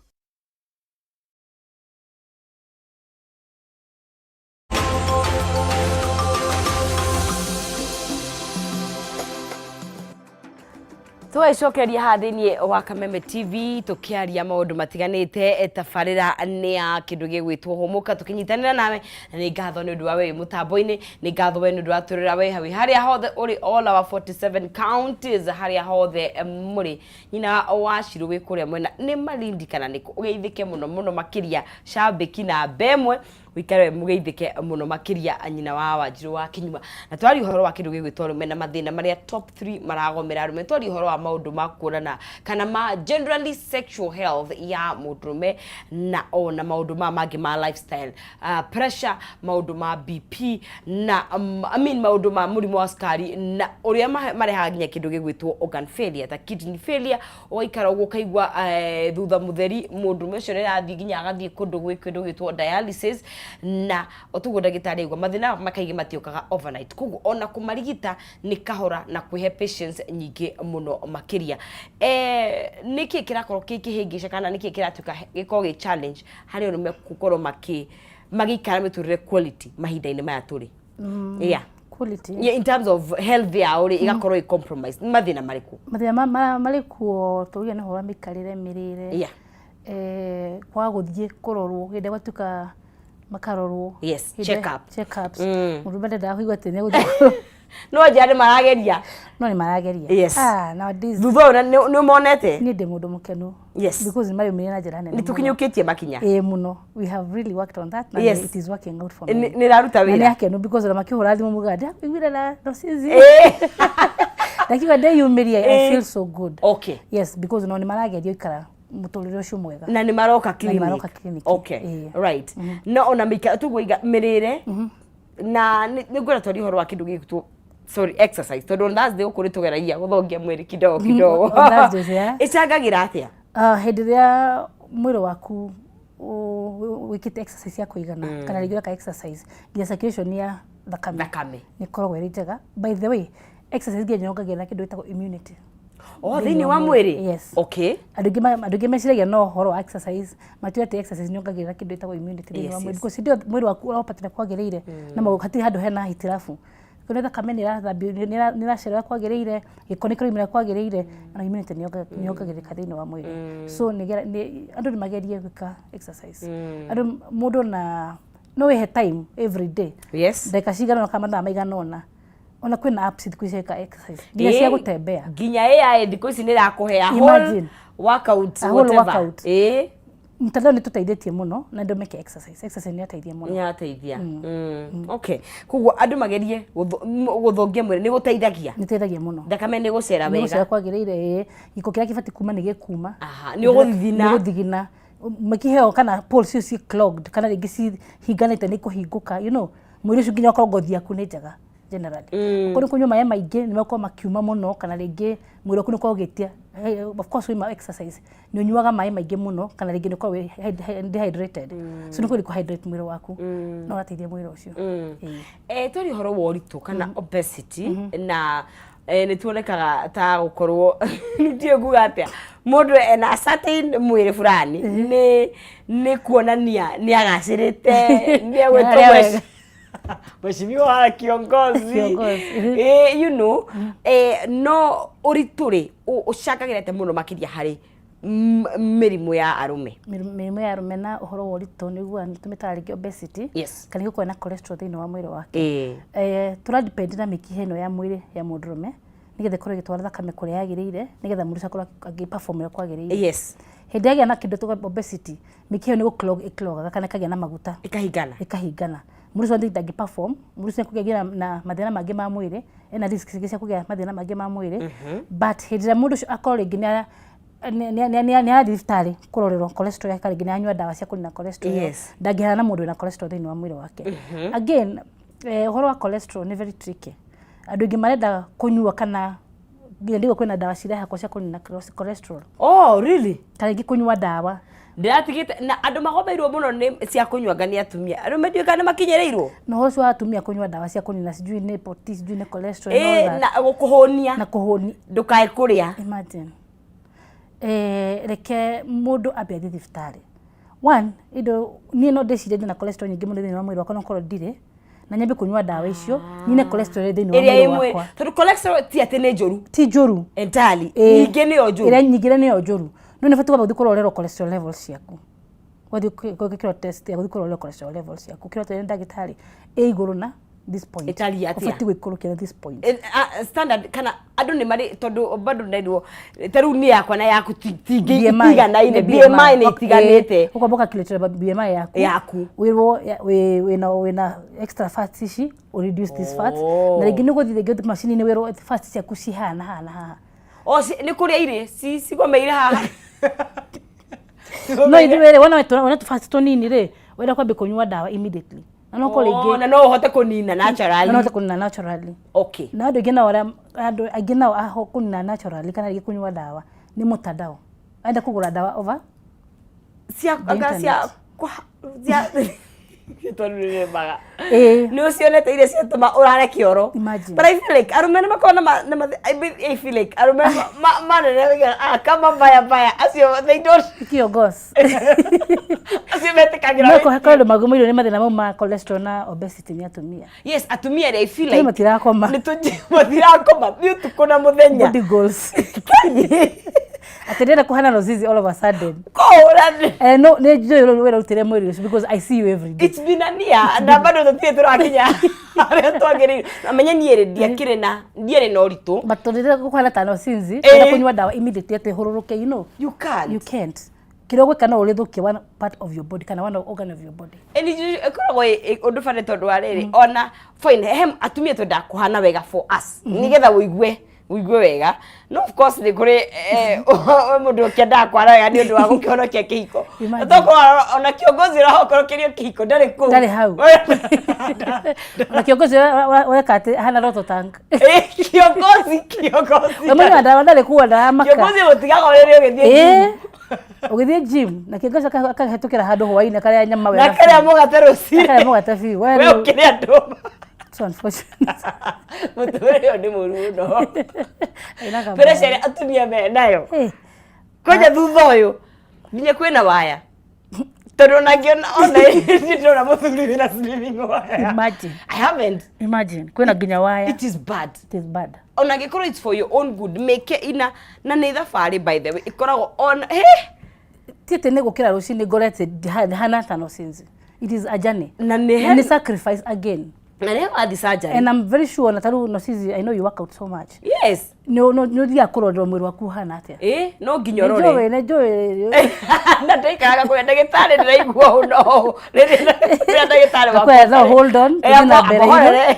Tũgagĩcokeria haha thĩinĩ wa Kameme TV tũkĩaria maũndũ matiganĩte. Tabarĩra nĩ ya kĩndũ gĩgwĩtwo Hũmũka, tũkĩnyitanĩra nawe, na nĩ ngatho nĩ ũndũ wa we wĩ mũtambo-inĩ, nĩ ngatho we nĩ ũndũ wa twĩrĩra we hau harĩa hothe ũrĩ, all our 47 counties, harĩa hothe mũrĩ. Nyina wa Cirũ wĩ kũrĩa mwena nĩ Malindi kana nĩkũ, ũgeithĩke mũno mũno makĩria, cambĩki na mbemwe ũikare mũgeithĩke mũno makĩria, nyina wa Wanjirũ wa Kinyua. Na twaria ũhoro wa kĩndũ gĩgwĩtwo arũme na mathĩna marĩa top 3 maragomera arũme. Twaria ũhoro wa maũndũ ma kuonana kana ma generally sexual health ya mũndũrũme, na ona maũndũ ma mangĩ ma lifestyle, pressure, maũndũ ma BP na I mean, maũndũ ma mũrimũ wa cukari na ũrĩa marehaga nginya kĩndũ gĩgwĩtwo organ failure ta kidney failure. Ũgaikara ũguo ũkaigua thutha mũtheri mũndũrũme ũcio nĩ arathiĩ nginya agathiĩ kũndũ gwĩ kĩndũ gĩtwo dialysis. Na otuguo ndagĩtarĩ aigua, mathĩna makaingĩ matiũkaga overnight, koguo ona kũmarigita nĩ kahora na kwĩhe patience nyingĩ mũno makĩria. Nĩkĩ kĩrakorwo kĩ kĩhĩngĩca kana nĩkĩ kĩratuĩka gĩkorwo gĩ challenge harĩ arũme gũkorwo magĩikara mĩtũrĩre quality mahinda-inĩ maya tũrĩ? Yeah. Quality. Yeah, in terms of health yao rĩ, ĩgakorwo ĩ compromised, nĩ mathĩna marĩkũ? Mathĩna marĩ kuo tũuge nĩ ũhoro wa mĩikarĩre, mĩrĩre, kwaga gũthiĩ kũrorwo hĩndĩ ĩrĩa gwatuĩka makarorwo. Check up. Check-ups. Mũndũ ndendaga kũigua atĩ nĩ egũthiĩ. No njĩra nĩ marageria. No nĩ marageria. Ah, nowadays Thutha ũyũ nĩ ũmonete? Niĩ ndĩ mũndũ mũkenu because nĩ marĩumĩrire na njĩra nene Nĩ mũno. tũkinyũkĩtie makinya. Ĩĩ mũno, we have really worked on that na it is working out for me. Nĩ ĩraruta Na nĩ wĩra. akenu because ona makĩhũra thimũ mugaga ndakuiguire na Rosizi, ndakiuga ndeyumĩrie, I feel so good. Yes, because no nĩ marageria ikara mũtũrĩre ũcio mwega. Na nĩ maroka Na nĩ clinic. maroka clinic. Okay. Right. No ona mĩika tuguo iga mĩrĩre na nĩ ngwenda twarie ũhoro wa kĩndũ gĩgwĩtwo, sorry, exercise, tondũ on Thursday gũkũ nĩ tũgeragia gũthongia mwĩrĩ kidogo kidogo. On Thursdays, yeah. Ĩcangagĩra atĩa? Ah, hĩndĩ ĩrĩa mwĩrĩ waku wĩkĩte exercise ya kũigana kana rĩngĩ ũreka exercise, nginya circulation ya thakame Thakame. nĩ ĩkoragwo ĩrĩ njega. By the way, exercise nginya yongagĩrĩra kĩndũ gĩtagwo immunity. O thĩinĩ wa mwĩrĩ? Yes. Andũ aingĩ meciragia no ũhoro wa exercise, matiũĩ atĩ exercise nĩ yongagĩrĩra kĩndũ gĩtagwo immunity thĩinĩ wa mwĩrĩ, because hĩndĩ ĩyo mwĩrĩ waku ũrabatara kwagĩrĩire na hatirĩ handũ hena hitilafu. Tondũ thakame nĩ ĩrathambio, nĩ ĩracera ũrĩa kwagĩrĩire, gĩko nĩ kĩraumĩra kwagĩrĩire, na immunity nĩ yongagĩrĩka thĩinĩ wa mwĩrĩ. So nĩ andũ nĩ magerie gwĩka exercise. Andũ mũndũ ona no wĩhe time every day. Ndagĩka cigana ũna kana mathaa maigana ũna. Ona kwĩna apps thikũ ici cia gwĩka exercise. Nginya cia gũtembea. Nginya AI thikũ ici nĩ ĩrakũhe a whole Imagine. workout, A whole whatever. workout. Mtandao nĩ tũteithĩtie mũno na andũ meke exercise. Exercise nĩ yateithia mũno. Nĩ yateithia. Okay. Koguo andũ magerie gũthũngia mwĩrĩ nĩ gũteithagia. Nĩ teithagia mũno. Thakame nĩ gũcera Nĩ gũcera wega. kwagĩrĩire ĩĩ. Gĩko kĩrĩa kĩbatiĩ kuma nĩ gĩkuma. Aha, nĩ ũgũthithina. Nĩ ũgũthigina. Mĩkiha ĩyo kana pores icio ci clogged kana rĩngĩ cihinganĩte nĩ ikũhingũka, you know. Mwĩrĩ ũcio nginya ũkorwo ngothi yaku nĩ njega generally. Okorwo nĩ kũnyua maĩ maingĩ nĩ megũkorwo makiuma mũno kana rĩngĩ mwĩrĩ waku nĩ ũkoragwo ũgĩtia, of course wauma exercise nĩ ũnyuaga maĩ maingĩ mũno kana rĩngĩ nĩ ũkoragwo wĩ dehydrated. So nĩ kũgeria kũ hydrate mwĩrĩ waku na ũrateithia mwĩrĩ ũcio. Ĩĩ. Twaria ũhoro wa ũritũ kana obesity na nĩ tuonekaga ta gũkorwo ndiũĩ nguga atĩa mũndũ ena certain mwĩrĩ fulani nĩ kuonania nĩ agacĩrĩte, nĩ egwĩtwo Nĩ arĩa mheshimiwa kiongozi. Kiongozi. You know, no ũritũ rĩ ũcangagĩra atĩa mũno makĩria harĩ mĩrimũ ya arũme? Mĩrimũ ya arũme na ũhoro wa ũritũ nĩguo nĩ tũmĩtaga rĩngĩ obesity. Kana gũkorwo na cholesterol thĩinĩ wa mwĩrĩ wake. Tũra depend na mĩkiha ĩno ya mwĩrĩ ya mũndũrũme nĩgetha ĩkorwo ĩgĩtwara thakame kũrĩa yagĩrĩire nĩgetha mũndũ ũcio akorwo agĩ perform ũrĩa kwagĩrĩire. Hĩndĩ ĩrĩa agĩa na kĩndũ tũgwa obesity, mĩkiha ĩyo nĩ gũ clog ĩ clog kana ĩkagĩa na maguta. Ĩkahingana. Ĩkahingana. Mũndũ ũcio ndangĩ perform, mũndũ ũcio nĩekũgĩa na mathĩna mangĩ ma mwĩrĩ, ena risk ingĩ cia kũgĩa mathĩna mangĩ ma mwĩrĩ. But hĩndĩ ĩrĩa mũndũ ũcio akorwo rĩngĩ nĩ arathiĩ thibitarĩ kũrorerwo cholesterol yake, rĩngĩ nĩ aranyua ndawa cia kũnina cholesterol ĩyo, ndangĩhana na mũndũ wĩna cholesterol thĩinĩ wa mwĩrĩ wake. Again, ũhoro wa cholesterol nĩ very tricky. Andũ aingĩ marenda kũnyua kana nginya ndiguo kwĩna ndawa cirahakwo cia kũnina cholesterol. Oh, really? Ta rĩngĩ kũnyua ndawa. Ndĩratigĩte na andũ magomeirwo mũno nĩ cia kũnyua nga nĩ atumia. Arũme ndiũĩ kana nĩ makinyĩrĩirwo. Na ũhoro ũcio wa atumia kũnyua ndawa cia kũnina sijui nĩ poti, sijui nĩ cholesterol and all that. Na gũkũhũnia. Na kũhũnia. Ndũkae kũrĩa. Imagine. Reke mũndũ ambe athiĩ thibitarĩ. One, indo niĩ no ndĩcirie ndĩna cholesterol nyingĩ mũno thĩinĩ wa mwĩrĩ wakwa no korwo ndirĩ, na nyambe kũnyua ndawa icio, nyine cholesterol ĩrĩ thĩinĩ wa Ĩrĩa mwĩrĩ ĩ mwĩrĩ. wakwa. Tondũ cholesterol ti atĩ nĩ njũru. Ti njũru. Entirely. Nyingĩ nĩyo njũru. Ĩrĩa nyingĩ nĩyo njũru. No nĩ ũbatiĩ kwamba gũthiĩ kũrorerwo cholesterol levels ciaku. Ũgathiĩ gwĩkĩrwo test ya gũthiĩ kũrorerwo cholesterol levels ciaku. Ũkĩrwo atĩrĩrĩ ndagĩtarĩ ĩ igũrũ na this point. Ĩtariĩ atĩa? Ũbatiĩ gũikũrũkia na this point. Standard kana andũ nĩ marĩ tondũ bado ndairwo ta rĩu niĩ yakwa na yaku BMI. tiganaine, Nĩ BMI nĩ itiganĩte. Ũkwamba ũka BMI yaku. Yaku. Wĩrwo wĩna extra fats ici, ũ reduce this fats. Na rĩngĩ nĩ ũgũthiĩ rĩngĩ macini-inĩ wĩrwo fats ciaku cihana haha na haha. O nĩ kũrĩa irĩ cigomeire haha. No ithuĩ rĩ, wona tũ fats tũnini rĩ, wenda kwambia kũnyua ndawa immediately. Na no korwo rĩngĩ Na no ũhote kũnina naturally. Na no ũhote kũnina naturally. Na andũ aingĩ nao arĩa andũ aingĩ nao aho kũnina naturally kana rĩngĩ kũnyua ndawa nĩ mũtandao. Arenda kũgũra ndawa over Cia the anga cia internet. cia tondũ nĩ nĩmaga. Ĩĩ. Nĩ ũcionete iria ciatũma ũrare kĩoro. Imagine. But I feel like arũme nĩ makoragwo na I feel like arũme manene kama mbaya mbaya acio they don't Kiongozi. Acio metĩkagĩra. No kũhe andũ magũmĩirwo nĩ mathĩna mau ma cholesterol na obesity nĩ atumia. Yes, atumia I feel Nĩ like matirakoma. Nĩ matirakoma nĩ ũtukũ na mũthenya. Body goals. Atĩ ndĩrenda kũhana Rozizi all of a sudden. Kũhũra. No nĩ njũĩ wĩra ũrutĩre mwĩrĩ ũcio because I see you every day. It's been a year na bado tũtirĩ tũrakinya harĩa twagĩrĩire. Na menye niĩ rĩ ndiakĩrĩ na ndiarĩ na ũritũ. But tondũ ndĩrenda kũhana ta Rosinzi, ndĩrenda kũnyua ndawa immediately atĩ hũrũrũke, you know. You can't. You can't. Kĩrĩa ũgwĩka no ũrĩthũkie one part of your body kana one organ of your body. Ĩni ĩkoragwo ũndũ bane tondũ wa rĩrĩ ona fine he atumia twendaga kũhana wega for us nĩgetha ũigue ũigue wega, no of course nĩ kũrĩ mũndũ ũkĩendaga kũhana wega nĩ ũndũ wa gũkĩhonokia kĩhiko. Imagine. Tokorwo ona kiongozi ũrahokorokerio kĩhiko ndarĩ kũu. Ndarĩ hau. Ona kiongozi ũreka atĩ ahana roto tank. Kiongozi kiongozi. We mwenyewe ndawa ndarĩ kuo ndaramaka. Kiongozi ũtigaga ũrĩrĩ ũgĩthiĩ gym. Ũgĩthiĩ gym na kiongozi akahĩtũkĩra handũ hwainĩ akarĩa nyama wega. Na akarĩa mũgate rũcinĩ. Akarĩa mũgate biũ. We ũkĩrĩa ndũma. So unfortunate. Mũtũrĩre ũyũ nĩ mũru mũno. Ĩna kabaya. Pressure ĩrĩa atumia menayo. Kwanja thutha ũyũ nginya kwĩna waya. Tondũ ona ngĩona ona ndĩrona mũthuri wĩna slimming wire. Imagine. I haven't. Imagine kwĩna nginya waya. It is bad. It is bad. Ona angĩkorwo it's for your own good, make ina na nĩ thabarĩ, by the way, ĩkoragwo on he. Ti atĩ nĩ gũkĩra rũcinĩ ngorete hana ta no sinzi. It is a journey. Na nĩ Na nĩ sacrifice again. Na nĩ wathi surgery. And I'm very sure na tarĩu no sinzi, I know you work out so much. Yes. Nĩ ũthiaga kũrorerwo mwĩrĩ waku ũhana atĩa. Ĩ, no nginya ũrore. Nĩ njũĩ. Na ndaikaraga kũrĩa ndagĩtarĩ ndĩraigua ũũ no ũũ. Rĩrĩa ndagĩtarĩ wakwa Akwĩra, "No, hold on, tũthiĩ na mbere." Mũhorere.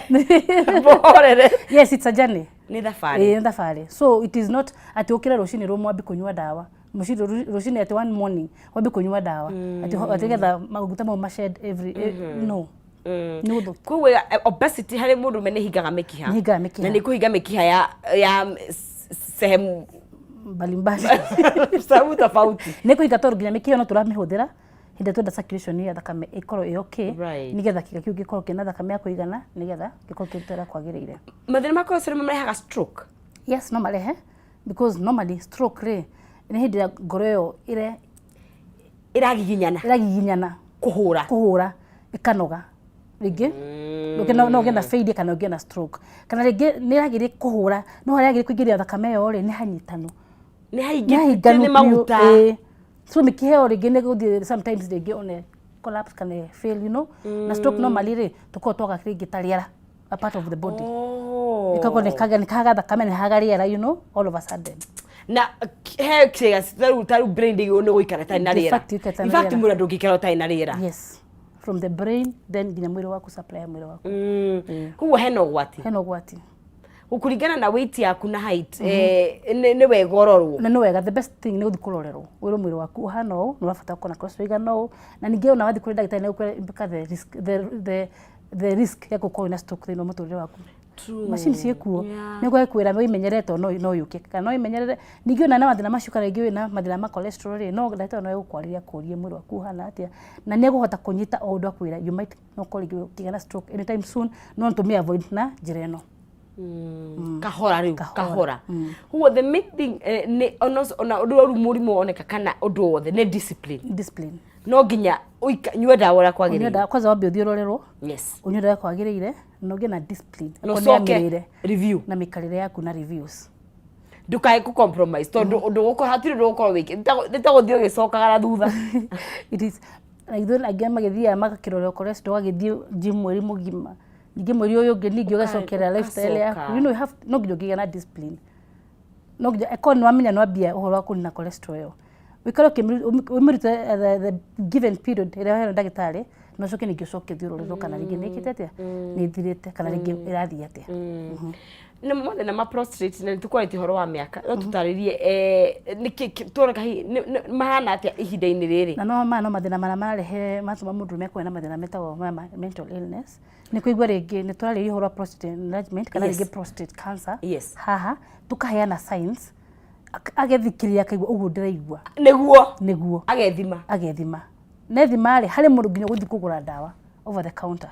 Mũhorere. Yes, it's a journey. Nĩ thabarĩ. Ĩĩ, nĩ thabarĩ. So it is not atĩ ũkĩre rũcinĩ rũmwe wambie kũnyua ndawa. Mũciĩ rũcinĩ atĩ one morning wambie kũnyua ndawa. Atĩ nĩgetha maguta mau ma shed every no. Nĩ ũthũ. Koguo obesity harĩ mũndũrũme nĩ hingaga mĩkiha. Nĩ hingaga mĩkiha. Na nĩ kũhinga mĩkiha ya sehemu mbalimbali. Sehemu tofauti. Nĩ kũhinga tondũ nginya mĩkiha no tũramĩhũthĩra hĩndĩ ĩrĩa twenda circulation ya thakame ĩkorwo ĩ okay, nĩgetha kĩga kĩu gĩkorwo kĩna thakame ya kũigana nĩgetha gĩkorwo kĩrute ũrĩa kwagĩrĩire. Mathĩna ma cholesterol marehaga stroke? Yes, no marehe, because normally stroke rĩ nĩ hĩndĩ ĩrĩa ngoro ĩyo ĩre ĩragiginyana. Ĩragiginyana. Kũhũra. Kũhũra ĩkanoga rĩngĩ no ũgĩe na failure kana ũgĩe na stroke, kana rĩngĩ nĩ ĩragĩrĩ kũhũra no harĩa yagĩrĩire kũingĩria thakame ĩyo rĩ nĩ hanyitanu. Nĩ Nĩ haingĩrĩte hahinganu nĩ biũ, maguta. Ĩĩ. So mĩkiha ĩyo rĩngĩ nĩ gũthiĩ sometimes rĩngĩ one collapse kana fail, na stroke normally rĩ tũkoragwo twaga rĩngĩ ta rĩera, a part of the body. Ĩkoragwo nĩ kaga thakame, nĩ haga rĩera, all of a sudden. Na he kĩga tarĩu brain ndĩgĩrĩirwo nĩ gũikara ĩtarĩ na The rĩera. fact ĩtarĩ na In fact, rĩera. mwĩrĩ ndũngĩikara ũtarĩ na rĩera. Yes, from the brain then nginya mwĩrĩ waku, supply ya mwĩrĩ waku. Koguo hena ũgwati. Hena ũgwati. Kũringana na weight yaku na height, nĩ wega ũrorwo. Na nĩ wega, the best thing nĩ gũthiĩ kũrorerwo wĩrwo mwĩrĩ waku ũhana ũũ, nĩ ũrabatara gũkorwo na cholesterol ĩigana ũũ, na ningĩ ona wathiĩ kũrĩ ndagĩtarĩ nĩ egũkwĩra mpaka the risk ya gũkorwo wĩna stroke thĩinĩ wa mũtũrĩre waku. Macini ciĩkuo nĩ gwĩkwĩra wĩmenyerere tondũ no yũke kana no wĩmenyerere. Ningĩ ona na mathĩna macio kana rĩngĩ wĩna mathĩna ma cholesterol rĩ, no ndagĩtarĩ no egũkwarĩria akũrie mwĩrĩ waku ũhana atĩa, na nĩ egũhota kũnyita o ũndũ akwĩra you might no ũkorwo rĩngĩ ũkĩgĩa na stroke anytime soon, no tũmĩ avoid na njĩra ĩno. Kahora rĩu kahora. Koguo the main thing nĩ ona ũndũ rĩu mũrimũ woneka kana ũndũ wothe nĩ discipline. Discipline. No nginya nyue ndawa ũrĩa Ũnyue kwagĩrĩire. ndawa kwanza, wambe ũthiĩ ũrorerwo. Ũnyue ndawa kwagĩrĩire na ũgĩe na discipline. Na Okorwo nĩ ya ũcoke mĩrĩre review. Na mĩikarĩre yaku na reviews. Ndukae kũ compromise tondũ ũndũ gũkorwo hatirĩ ũndũ ũgũkorwo wĩkĩ nĩ ta gũthiĩ ũgĩcokaga na thutha. It is na ithuĩ angĩ magĩthiaga magakĩrorerwo cholesterol, ũgagĩthiĩ gym mweri mũgima, ningĩ mweri ũyũ ũngĩ ningĩ ũgacokerera lifestyle yaku. Ũgacoka. You have no nginya ũngĩgĩa na discipline, no nginya ĩkorwo nĩ wamenya nĩ wambia ũhoro wa kũnina cholesterol ĩyo, ũikare ũmĩrute the given period ĩrĩa ũheirwo nĩ ndagĩtarĩ, na ũcoke ningĩ ũcoke ũthiĩ ũrorerwo kana rĩngĩ nĩ ĩkĩte atĩa, nĩ ĩthirĩte kana rĩngĩ ĩrathiĩ atĩa. Nĩ mathĩna ma prostate na nĩtũkwarĩtie ũhoro wa mĩaka, no tũtarĩrie nĩkĩ tuoneka hihi mahana atĩa ihinda-inĩ rĩrĩ? Na no maya no mathĩna marĩa mararehe matũma mũndũrũme akorwo na mathĩna metagwo maya ma mental illness. Nĩ kũigua rĩngĩ nĩ tũrarĩria ũhoro wa prostate enlargement kana rĩngĩ prostate cancer. Haha tũkaheana signs, agethikĩrĩria akaigua ũguo ndĩraigua. Nĩguo. Nĩguo. Agethima. Agethima. Nethima rĩ, harĩ mũndũ nginya ũgũthiĩ kũgũra ndawa over the counter.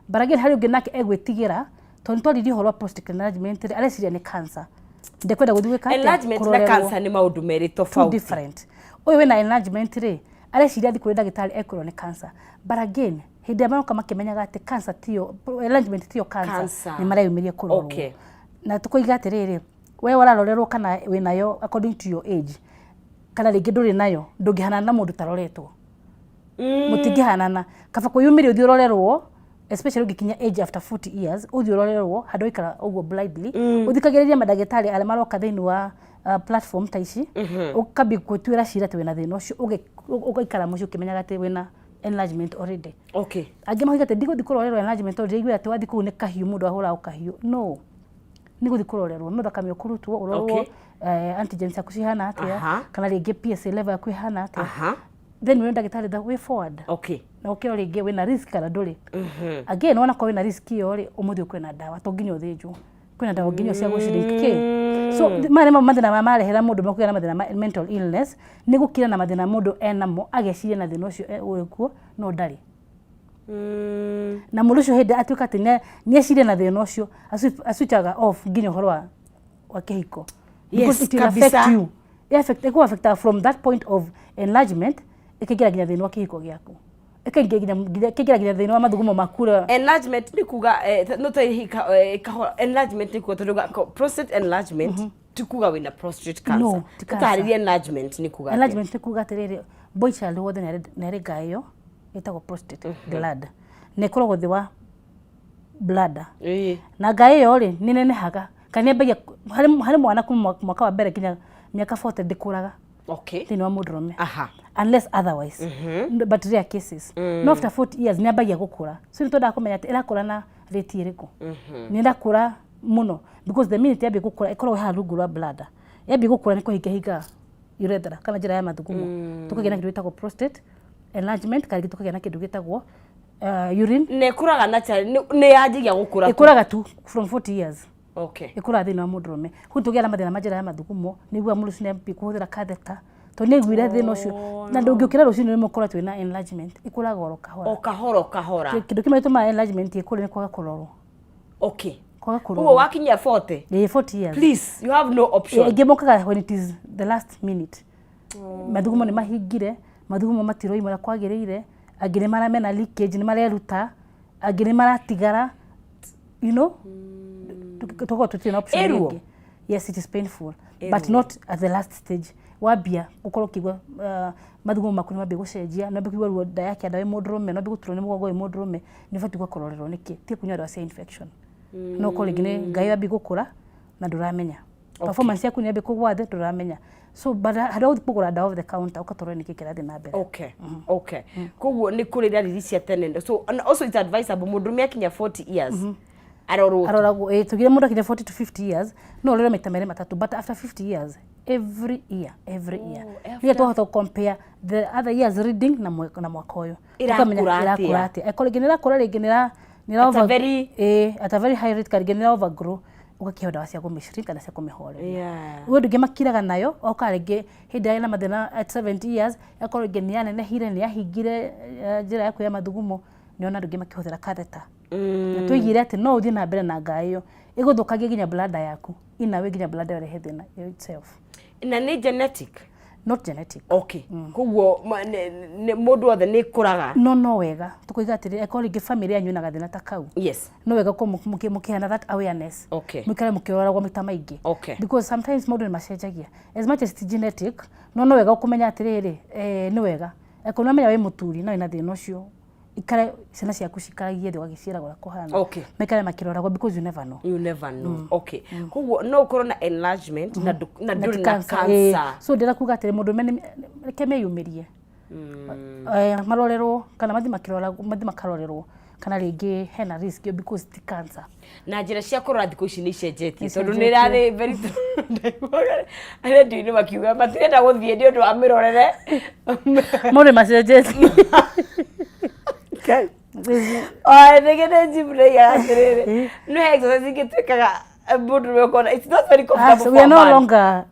But again harĩ ũngĩ nake egwĩtigĩra tondũ nĩ twaririe ũhoro wa prostate enlargement rĩ, areciria nĩ cancer. Ndekwenda gũthiĩ gwĩka atĩa? Enlargement na Kũrorerwo. cancer nĩ maũndũ merĩ Two tofauti. different. Ũyũ wĩna enlargement rĩ, areciria athiĩ kũrĩ ndagĩtarĩ ekwĩrwo nĩ cancer. But again, hĩndĩ ĩrĩa maroka makĩmenyaga atĩ cancer tiyo, enlargement tiyo cancer, Cancer. nĩ mareyumĩria kũrorwo. Na tũkoiga atĩrĩrĩ, we ũrarorerwo kana wĩnayo according to your age, kana rĩngĩ ndũrĩ nayo, ndũngĩhanana na mũndũ ũtaroretwo. Mũtingĩhanana. Kaba kwĩyumĩria ũthiĩ ũrorerwo, especially ũngĩkinya age after 40 years, ũthiĩ ũrorerwo handũ waikara ũguo blindly, ũthikagĩrĩrie mandagĩtarĩ arĩa maroka thĩinĩ wa platform ta ici, ũkambia gwĩtuĩra cira atĩ wĩna thĩna ũcio, ũgaikara mũciĩ ũkĩmenyaga atĩ wĩna enlargement already. Angĩ makoiga atĩ ndigũthiĩ kũrorerwo enlargement tondũ ndĩraigua atĩ wathiĩ kũu nĩ kahiũ mũndũ ahũraga kahiũ. No, nĩ gũthiĩ kũrorerwo, no thakame ũkũrutwo ũrorwo antigens ciaku cihana atĩa, kana rĩngĩ PSA level yaku ĩhana atĩa. Then wĩre ndagĩtarĩ the way forward. Na ũkĩrwo rĩngĩ wĩna risk kana ndũrĩ. Again wona korwo wĩna risk ĩyo rĩ, ũmũthĩ kwĩna ndawa, to nginya ũthĩnjwo. Kwĩna ndawa nginya cia gũ shrink kĩ. So maya nĩmo mathĩna marĩa marehera mũndũ makũgĩa na mathĩna ma mental illness, nĩ gũkira na mathĩna mũndũ enamo ageciria na thĩna ũcio wĩkuo no ndarĩ. Na mũndũ ũcio hĩndĩ atuĩka atĩ nĩ eciria na thĩna ũcio, aswitchaga off nginya ũhoro wa kĩhiko. Because it will affect you. Ĩkũ affect from that point of enlargement, Ĩkaingĩra nginya thĩinĩ wa kĩhiko gĩaku, ĩkaingĩra nginya thĩinĩ wa mathugumo maku ũrĩa. Enlargement nĩ kuga no ta kahora enlargement nĩ kuga tondũ prostate enlargement ti kuga wĩna prostate cancer. No, ti cancer. Tũtarĩrie enlargement nĩ kuga atĩa. Enlargement nĩ kuga atĩrĩrĩ, boy child wothe nĩ arĩ ngaĩ ĩyo ĩtagwo prostate gland, na ĩkoragwo thĩ wa bladder. Na ngaĩ ĩyo rĩ, nĩ nenehaga kana nĩ yambagia harĩ mwana kuma mwaka wa mbere nginya mĩaka 40 ndĩkũraga thĩinĩ wa mũndũrũme, unless otherwise, but rare cases. No after 40 years nĩ yambagia gũkũra. So nĩ twendaga kũmenya atĩ ĩrakũra na rate ĩrĩkũ, nĩ ĩrakũra mũno, because the minute yambia gũkũra, ĩkoragwo haha rungu rwa bladder, yambia gũkũra nĩ kũhingahinga urethra kana njĩra ya mathugumo, tũkagĩa na kĩndũ gĩtagwo prostate enlargement, kana rĩngĩ tũkagĩa na kĩndũ gĩtagwo urine. Na ĩkũraga naturally, nĩ yanjagia gũkũra tu? Ĩkũraga tu from 40 years. Ĩkũraga thĩinĩ wa mũndũrũme. Kũu tũgĩa na mathĩna ma njĩra ya mathugumo, nĩguo mũndũ ũcio nĩambie kũhũthĩra catheter, tondũ nĩ aiguire thĩna ũcio. Na ndũngĩũkĩra rũcinĩ rĩmwe ũkorwo atĩ wĩna enlargement, ĩkũraga oro kahora. O kahora o kahora. Kĩndũ kĩmwe gĩtũmaga enlargement ĩkũre nĩ kwaga kũrorwo. Kwaga Koguo kũrorwo. wakinyia 40, Ĩĩ, 40 years. please, you have no option. Aingĩ mokaga when it is the last minute, mathugumo nĩ mahingire, mathugumo matiroima ũrĩa kwagĩrĩire, angĩ nĩ mena leakage, nĩ mareruta, angĩ nĩ maratigara, tukorwo tũtirĩ na option Ĩruo? ĩngĩ. Yes, it is painful, but not at the last stage. Wambia gũkorwo ũkĩigua mathugumo maku nĩ mambia gũcenjia, nĩ wambia kũigua ruo nda ya kĩanda wĩ mũndũrũme, nĩ wambia gũturwo nĩ mũgongo wĩ mũndũrũme, nĩ ũbatiĩ kũrorerwo nĩkĩ tiga kũnyua ndawa cia infection. No ũkorwo rĩngĩ nĩ ngai yambia gũkũra na ndũramenya, performance yaku nĩ yambia kũgwa thĩ, ndũramenya. So but harĩa ũgũthiĩ kũgũra ndawa over the counter, ũgatwarwo nĩkĩ kĩrathiĩ na mbere. Okay, koguo nĩ kũrĩ ndariri cia tene, so and also it's advisable mũndũrũme akinya 40 years arorwo tu. Aroragwo, ĩ, tugire mũndũ akinya 40 to 50 years no ũrore maita merĩ matatũ, but after 50 years, every year, every year, nĩgetha twahota gũ compare the other years reading na mwaka ũyũ. Ĩrakũra Tũkamenya atĩa. ĩrakũra atĩa. Ĩkorwo rĩngĩ nĩ ĩrakũra, rĩngĩ nĩ At a very- ĩ, at a very high rate, kana rĩngĩ nĩ ĩra overgrow, ũgakĩheo ndawa cia kũmĩshrink kana cia kũmĩhoreria. Gwĩ andũ aingĩ makiraga nayo, oka rĩngĩ hĩndĩ ĩrĩa ena mathĩna at 70 years, akorwo rĩngĩ nĩ yanenehire, nĩ yahingire njĩra yaku ya mathugumo, nĩona andũ aingĩ makĩhũthĩra catheter. Na tũigire atĩ no ũthiĩ na mbere na ngaĩ ĩyo ĩgũthũkagia nginya bladder yaku, inawe nginya bladder ĩyo ĩrehe thĩna yo itself. Na nĩ genetic? Not genetic. Okay, koguo mũndũ wothe nĩ ĩkũraga? No wega tũkoiga atĩrĩ, akorwo rĩngĩ family yanyu ĩna gathĩna ta kau, no wega gũkorwo mũkĩheana that awareness, mũikare mũkĩroragwo maita maingĩ, because sometimes maũndũ nĩ macenjagia. As much as it's genetic, no wega kũmenya atĩrĩrĩ, nĩ wega akorwo nĩ wamenya wĩ mũturi na wĩna thĩna ũcio, ikare ciana ciaku cikaragie thĩ ũgagĩciĩraga ũrĩa kũhana, maikare makĩroragwo, because you never know. You never know. Okay, koguo no ũkorwo na enlargement na Na ndũrĩ ti na cancer, ĩĩ. cancer. So ndĩra kuga atĩrĩ, mũndũ reke meyumĩrie, marorerwo kana mathiĩ makĩroragwo, mathiĩ makarorerwo kana rĩngĩ hena risk ĩyo, because ti cancer. Na njĩra cia kũrora thikũ ici nĩ icenjetie, Nĩ tondũ nĩ icenjetie. ĩrarĩ very, ndaiguaga rendio-inĩ makiuga matirenda gũthiĩ nĩ ũndũ wa mĩrorere. Maũndũ macenjetie. Nĩgĩ nĩ gym ndaigaga atĩrĩrĩ, nĩ he exercise ingĩ twĩkaga mũndũ ũrĩa ũkona it's not very comfortable So for we are a no man. longer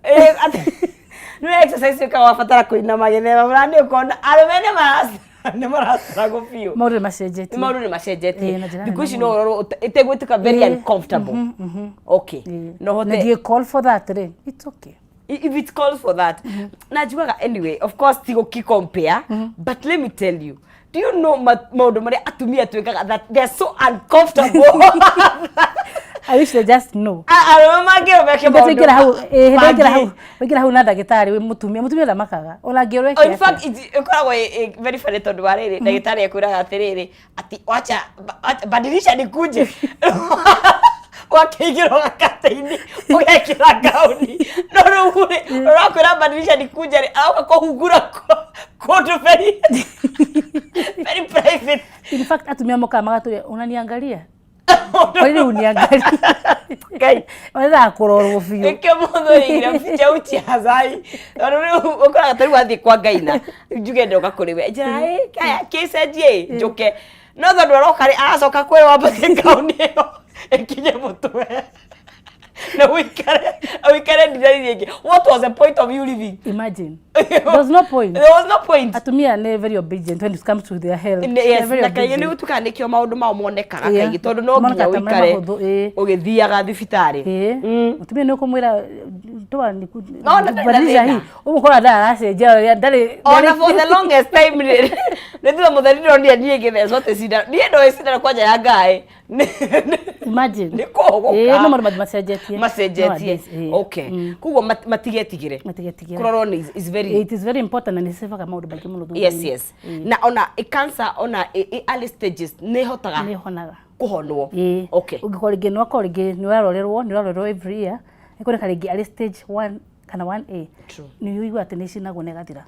Nĩ he exercise wĩkaga wabatara kũinama gĩthema mũrani, ũkona arũme nĩ marastruggle biũ. Maũndũ nĩ macenjetie. Maũndũ nĩ macenjetie. Ĩĩ, na njĩra Thikũ ici nene no ũrorwo ĩtegwĩtuĩka very uncomfortable. Okay, no Na hote ndiĩ call for that rĩ, it's okay. If it calls for that. Na njugaga, anyway, of course ti gũki compare, but let me tell you, do you know maũndũ marĩa atumia twĩkaga that they are so uncomfortable? I wish they just know. Arũme mangĩrwo meke Hĩndĩ twaingĩra hau, maũndũ ĩĩ, hĩndĩ waingĩra hau mangĩ. waingĩra hau na ndagĩtarĩ wĩ mũtumia, mũtumia ndamakaga ona angĩorwo eke Oh, in atĩa. fact, ĩkoragwo very funny, tondũ wa rĩrĩ, ndagĩtarĩ ekwĩraga atĩrĩrĩ, ati wacha badilisha nikuje, wakĩingĩra gakatĩ-inĩ ũgekĩra gauni, no rĩu rĩ, ũrakwĩra badilisha nikuje rĩ, aroka kũhungura kũndũ very very private. In fact, atumia mokaga magatũria, "Unaniangalia kwa nini uniangalia?" Ngai. Wendaga kũrorwo biũ. Nĩkĩo mũndũ oigire picha uchi hazai, tondũ rĩu ũkoraga ta rĩu wathiĩ kwa ngaina, njuge ndoka kũrĩ we, njĩra ĩ kaya kĩcenjie ĩ njũke, no tondũ aroka rĩ, aracoka kwĩrwo wambatie ngauni ĩyo ĩkinye mũtwe. Na ũikare ũikare ndira ĩngĩ. What was the point of you living? Imagine, there's no point. There was no point. Atumia nĩ very obedient when it comes to their health. Yes, They're very na kaingĩ nĩ obedient. gũtuĩkaga nĩkĩo maũndũ mao monekaga kaingĩ tondũ no nginya Monekaga ta marĩ ũikare mahũthũ, ĩĩ. ũgĩthiaga thibitarĩ. Ĩĩ. Mũtumia nĩ ũkũmwĩra toa No, na ndarĩ na badilisha thĩna. hii, ũmũkora ndarĩ aracenjia ũrĩa ndarĩ. Ona for the longest time nĩ nĩ thutha mũtheri ndĩronire niĩ ngĩthecwo atĩ cindano, niĩ ndoĩ cindano kwanja ya ngaĩ. Imagine. Nĩ kũhũgũka. Ĩĩ, no maũndũ macenjetie Macenjetie. Nowadays, ĩĩ. Okay, koguo matigetigĩre Matigetigĩre. kũrorwo nĩ is very It is very important na nĩ cibaga maũndũ maingĩ mũno thutha-inĩ. Yes, na ona cancer ona early stages nĩ ĩhotaga Nĩ ĩhonaga. kũhonwo. Ĩĩ. Ũngĩkorwo rĩngĩ nĩ wakorwo rĩngĩ nĩ ũrarorerwo, nĩ ũrarorerwo every year, ĩkoneka rĩngĩ arĩ stage 1 kana 1A, nĩ ũigua atĩ nĩ ĩcinagwo na ĩgathira.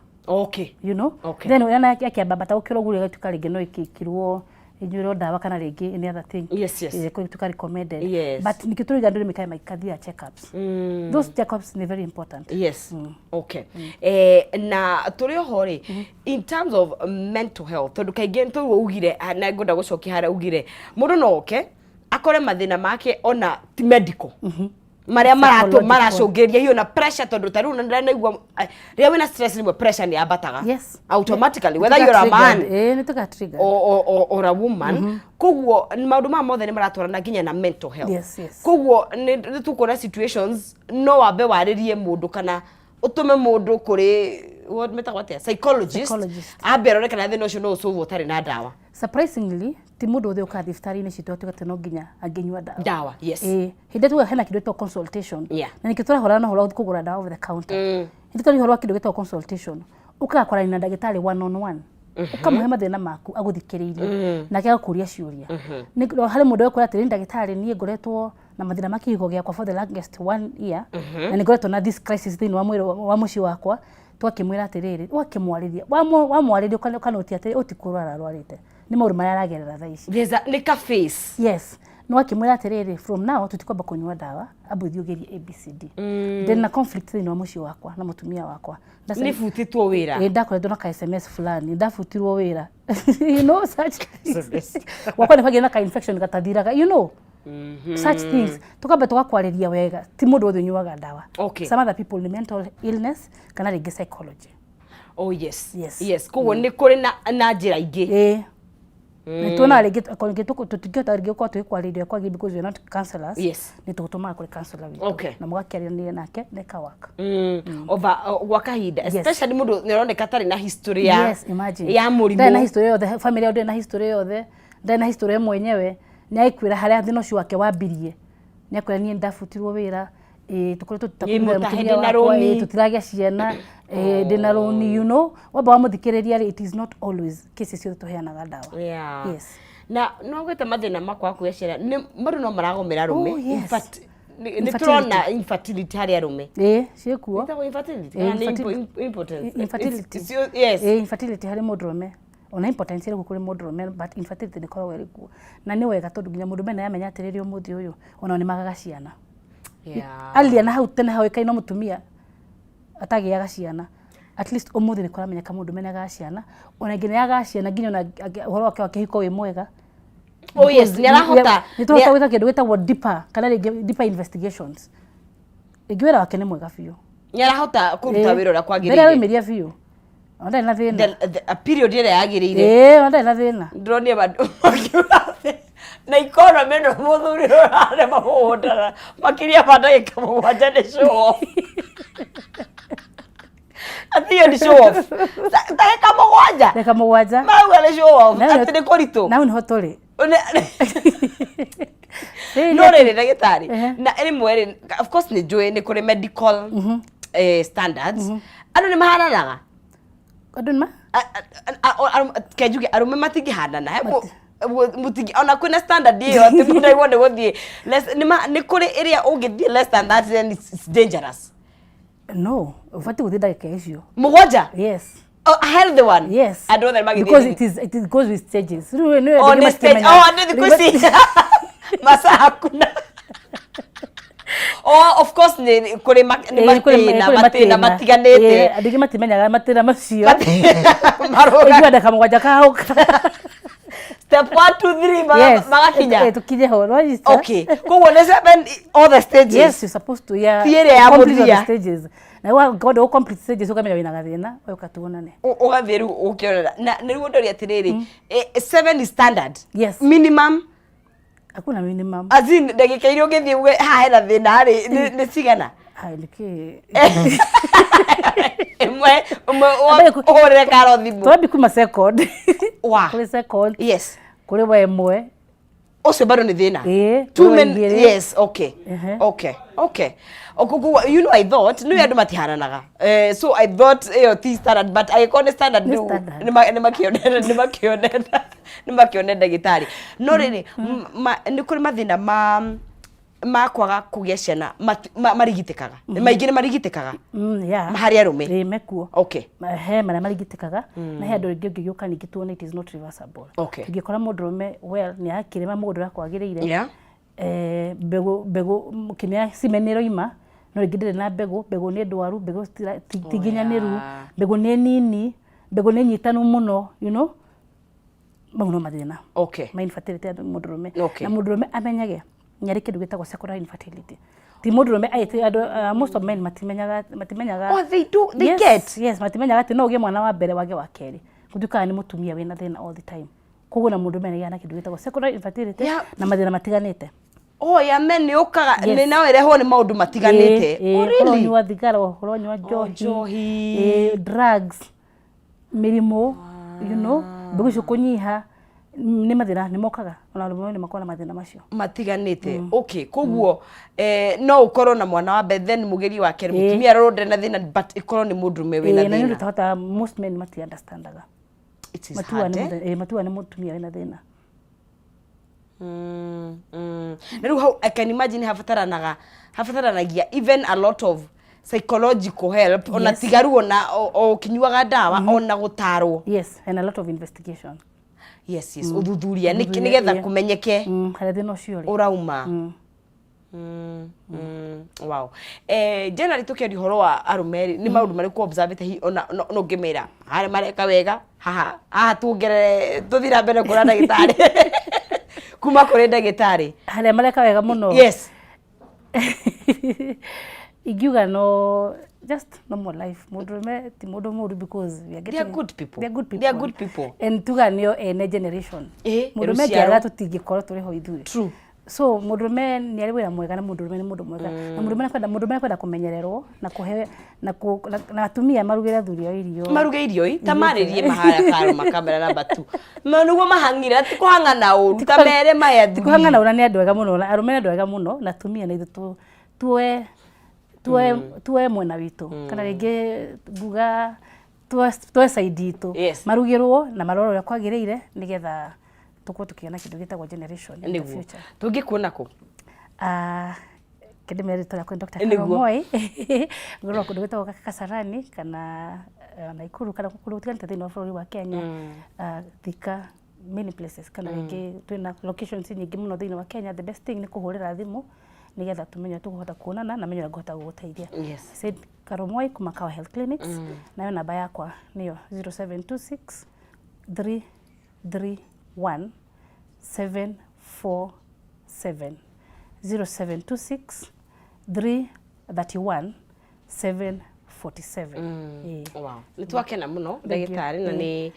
You know? Then ũrĩa yakĩambata gũkĩra ũguo ĩgatuĩka rĩngĩ no ĩkĩkirwo, ĩnyuĩrwo ndawa kana rĩngĩ any other thing. Ĩgatuĩka recommended. But nĩkĩo tũrauga andũ nĩ mekaga maikathiaga checkups. Those checkups nĩ very important. Yes, okay. Na tũrĩ oho rĩ, in terms of mental health, tondũ kaingĩ tũguo ugire, ah, na ngwenda gũcokia harĩa ugire mũndũ no oke akore mathĩna make ona ti medical marĩa maratũ Psychological. Maracũngĩrĩria hiyo na pressure, tondũ ta rĩu ndĩraigua rĩrĩa wĩna stress rĩmwe pressure nĩ yambataga automatically, whether you're a man Ĩĩ, nĩ tũka triggered. or a woman. Koguo maũndũ maya mothe nĩ maratwarana nginya na mental health. Koguo nĩ nĩ tũkuona situations no wambe warĩrie mũndũ kana ũtũme mũndũ kũrĩ what metagwo atĩa, psychologist, Psychologist. Ambe arore kana thĩna ũcio no ũcũvwo ũtarĩ na ndawa. Surprisingly, ti mũndũ wothe ũkaga thibitarĩ-inĩ citũ atuĩka atĩ no nginya angĩnyua ndawa. Ndawa, yes. Ĩĩ, hĩndĩ ĩrĩa tuga hena kĩndũ gĩtagwo consultation, na nĩkĩo tũrahũrana na ũhoro wa kũgũra ndawa over the counter, hĩndĩ twaria ũhoro wa kĩndũ gĩtagwo consultation, ũkaga kwaranĩria na ndagĩtarĩ one on one, ũkamũhe mathĩna maku agũthikĩrĩirie, nake agakũria ciũria. Harĩ mũndũ wekwĩra atĩrĩ, ndagĩtarĩ, niĩ ngoretwo na mathĩna ma kĩhiko gĩakwa for the longest one year, na nĩ ngoretwo na this crisis thĩinĩ wa mwĩrĩ wa mũciĩ wakwa. Twakĩmwĩra atĩrĩrĩ, ũgakĩmwarĩria, wamwarĩria ũkanotia atĩrĩ, ũyũ ti kũrwara arwarĩte, nĩ maũndũ marĩa aragerera thaa ici. Nĩ ka face. Yes, no akĩmwĩra atĩrĩrĩ, from now tũtikwamba kũnyua ndawa, amba ũthiĩ ũgerie ABCD. Ndĩ na conflict thĩinĩ wa mũciĩ wakwa na mũtumia wakwa. Nĩ butĩtwo wĩra. Ĩ, ndakoretwo na ka SMS fulani, ndabutirwo wĩra, you know, such things. Gwakwa nĩ kwagĩa na ka infection gatathiraga, you know, such things. Tukamba tugakwarĩria wega, ti mũndũ wothe ũnyuaga ndawa. Some other people nĩ mental illness kana rĩngĩ psychology. Oh yes. Yes. Yes, koguo nĩ kũrĩ na njĩra ingĩ. Ĩĩ, nĩ tuonaga rĩngĩ akorwo rĩngĩ tũtingĩhota rĩngĩ gũkorwo tũgĩkwarĩria kwagĩrĩire because we are not counselors, nĩ tũgũtũmaga kũrĩ counselor witũ na mũgakĩaranĩria nake na ĩka work. Over gwa kahinda, especially mũndũ nĩ aroneka atarĩ na history ya Yes, imagine. ya Ndarĩ na mũrimũ. history yothe, family yao ndĩrĩ na history yothe, ndarĩ na history ye mwenyewe. Nĩ agĩkwĩra harĩa thĩna ũcio wake wambirie, nĩ akwĩra niĩ ndabutirwo wĩra, ĩĩ, tũkoretwo Ĩ, tũtakũrire mũtahe mũtumia ndĩna wakwa, rũni. ĩĩ, tũtiragĩa ciana, ĩĩ, ndĩna rũni, you know. Wamba wamũthikĩrĩria rĩ, it is not always cases ciothe tũheanaga ndawa. Yes. Na no gwĩte mathĩna makwa kũgĩa ciana nĩ mũndũ no maragomera arũme. Oh, In yes. fact, nĩ Infertility. tũrona infertility harĩ arũme. Ĩĩ, ciĩkuo. Ĩtagwo infertility Ĩĩ, kana nĩ impotence? Infertility. Yes. Ĩĩ, infertility harĩ mũndũrũme, ona impotence ĩrĩ kuo kũrĩ mũndũrũme, but infertility nĩ ĩkoragwo ĩrĩ kuo, na nĩ wega tondũ nginya mũndũrũme nĩ aramenya atĩrĩrĩ, ũmũthĩ ũyũ onao nĩ magaga ciana. Alia na hau tene hoĩkaine no mũtumia atagĩaga ciana, at least ũmũthĩ nĩ kũramenyeka mũndũrũme nĩ agaga ciana, ona ingĩ nĩ agaga ciana nginya ona ũhoro wake wa kĩhiko wĩ mwega. Oh yes, nĩ arahota. Nĩ tũrahota gwĩka kĩndũ gĩtagwo deeper kana rĩngĩ deeper investigations, rĩngĩ wĩra wake nĩ mwega biũ. Nĩ arahota kũruta wĩra ũrĩa Mbere kwagĩrĩire. aroimĩria biũ, ona ndarĩ na thĩna. A period ĩrĩa yagĩrĩire. Ĩĩ, ona ndarĩ na thĩna. Ndĩronire andũ makiuga atĩ na economy ĩno mũthuri ũrarema mũgũnda makĩria ma ndagĩka 7 nĩ show off, atĩ iyo nĩ show off. Ndagĩka 7. Ndagĩka 7. Marauga nĩ show off, atĩ nĩ kũritũ. Na hau nĩho tũrĩ. No rĩrĩ, ndagĩtarĩ, na rĩmwe rĩ, of course nĩ njũĩ nĩ kũrĩ medical standards, andũ nĩ mahananaga. Andũ nĩ ma Ke njuge arũme matingĩhanana. He mũtingi ona kwĩna standard ĩyo atĩ mũndũ aigwo nĩ gũthiĩ nĩ kũrĩ ĩrĩa ũngĩthiĩ less than that, then it's dangerous. No, ũbatiĩ gũthiĩ ndagĩka icio. 7? Yes. Oh, a healthy one. Yes. Andũ othe magĩthiĩ. Because it goes with stages. Rĩu nĩ Oh, nĩ stage. Oh, nĩ thikũ ici maca hakuna. Oh, of course nĩ kũrĩ nĩ matĩna matĩna matiganĩte. Andũ aingĩ matimenyaga matĩna macio. Marũga Ĩigua ndagĩka 7 kahũka. Step Step 1 2 3 Yes. magakinya. Eh, tukinye ho no. Okay, koguo nĩ seven, all the stages. Yes, you're supposed to, yeah. Ti ĩrĩa ya complete all the mũthia. stages, na wa complete stages ukamenya wĩna gathĩna, ũka tuonane. Ũgathiĩ rĩu ũkĩonera na nĩ rĩu ndoria atĩrĩrĩ, seven is standard? Yes. Minimum? Hakuna minimum. As in, ndagĩka iria ũngĩthiĩ uge haha hena thĩna rĩ, nĩ cigana? Ai, nĩkĩ? Ĩmwe ĩmwe? Ambaye Ũhũrĩre Karo thimũ. Twambi kuma second. Wa. Kũrĩ second. Yes. Kũrĩ wa ĩmwe. Ũcio bado nĩ thĩna. Ĩĩ, Two kũrĩ wa men. igĩrĩ. Yes, okay. Ehe. Okay. Koguo, you know, I thought nĩ andũ matihananaga. So I thought ĩyo ti standard, but angĩkorwo nĩ standard, Nĩ rĩu standard. nĩ makĩone ndagĩtarĩ. No rĩrĩ, nĩ kũrĩ mathĩna ma kwaga kũgĩa ciana marigitĩkaga maingĩ, nĩ marigitĩkaga? Yeah. Harĩ arũme? Ĩĩ, mekuo. He marĩa marigitĩkaga, na he andũ rĩngĩ ũngĩgĩũka ningĩ tuone it is not reversible. Tũngĩkora mũndũrũme, well, nĩ arakĩrĩma mũgũnda ũrĩa kwagĩrĩire, mbegũ kĩmĩa cime nĩ ĩroima, no rĩngĩ ndĩrĩ na mbegũ, mbegũ nĩ ndwaru, mbegũ ti nginyanĩru, mbegũ nĩ nini, mbegũ nĩ nyitanu mũno, mau no mathĩna ma infertility ya mũndũrũme. Na mũndũrũme amenyage nĩ arĩ kĩndũ gĩtagwo secondary infertility. Ti mũndũrũme ti andũ, most of men matimenyaga. Oh, they do, they Yes, get. Yes, matimenyaga atĩ no ũgĩe mwana wa mbere, wage wa kerĩ, gũtuĩkaga nĩ mũtumia wĩna thĩna all the time. Koguo na mũndũrũme nĩ na kĩndũ gĩtagwo secondary infertility na mathĩna matiganĩte. Oh, ya men nĩ ũkaga Yes. nĩ no ĩrehwo nĩ maũndũ matiganĩte? Ĩĩ, Oh, really? ũronyua thigara, ũronyua njohi. Njohi. Ĩĩ, drugs, mĩrimũ, mbegũ icio kũnyiha, nĩ mathĩna nĩ mokaga, ona arũme nĩ makoragwo na mathĩna macio. Matiganĩte. Okay, koguo no ũkorwo na mwana wa mbere, then mũgerie wa kerĩ, mũtumia arorwo ndarĩ na thĩna, but ĩkorwo nĩ mũndũrũme wĩna Ĩĩ, na nĩ ũndũ thĩna. tũhotaga, most men mati understandaga. It is Matuaga hard, nĩ eh? matuaga nĩ mũtumia wĩna thĩna. Na rĩu hau I can imagine habataranagia even a lot of psychological help, ona tiga rĩu ona o ũkĩnyuaga ndawa, ona gũtarwo. Yes, and a lot of investigation. Yes, ũthuthuria Ũthuthuria, nĩgetha kũmenyeke harĩa thĩna ũcio ũrĩ. Ũrauma. Wow. Generally tũkĩaria ũhoro wa arũme rĩ, nĩ maũndũ marĩkũ observĩte hihi ona no ngĩmera harĩa mareka wega, haha haha tuongerere, tũthiĩ na mbere kuona ndagĩtarĩ, kuma kũrĩ ndagĩtarĩ? Harĩa mareka wega mũno? Yes. Ingiuga no just normal life. Mũndũrũme ti mũndũ mũru because we are They are getting good people. They are good people. They are good people. And tuga nĩo ene generation. Mũndũrũme rũciaro. angĩaga tũtingĩkorwo tũrĩ ho ithuĩ. True. So mũndũrũme nĩ arĩ wĩra mwega, na mũndũrũme nĩ mũndũ mwega, na mũndũrũme nĩkwenda kũmenyererwo na kũhe na atumia marugĩre athuri ao irio. Maruge irio i ta marĩrie mahaya karũma kamera namba 2 ma nĩguo mahang'ire, ti kũhang'ana ũru, ta mere maya. Ti kũhang'ana ũra, nĩ andũ ega mũno, na arũme nĩ andũ ega mũno, na atumia na ithuĩ tuoe mwena witũ, kana rĩngĩ nguga tuoe side itũ. Marugĩrwo na marorwo ũrĩa kwagĩrĩire, nĩgetha tũkorwo tũkĩona kĩndũ gĩtagwo generation in the Nĩguo future. Tũngĩkuona kũ? Ah, kĩndĩmere rĩtwa rĩakwa nĩ Dr. Nĩguo. Carol Moi. Ngoragwo kũndũ gwĩtagwo Kasarani kana Naikuru, kana kũndũ gũtiganĩte thĩinĩ wa bũrũri wa Kenya. Thika, many places, kana rĩngĩ twĩna locations nyingĩ mũno thĩinĩ wa Kenya. The best thing nĩ kũhũrĩra thimũ nĩgetha tũmenye tũkũhota kuonana na menye ũrĩa ngũhota gũgũteithia. Said Carol Moi kuma Kawa Health Clinics, nayo namba yakwa nĩyo 0726 331 747, 0726 331 747. Ĩĩ. Wow. Nĩ twakena mũno, Thank you. ndagĩtarĩ, na nĩ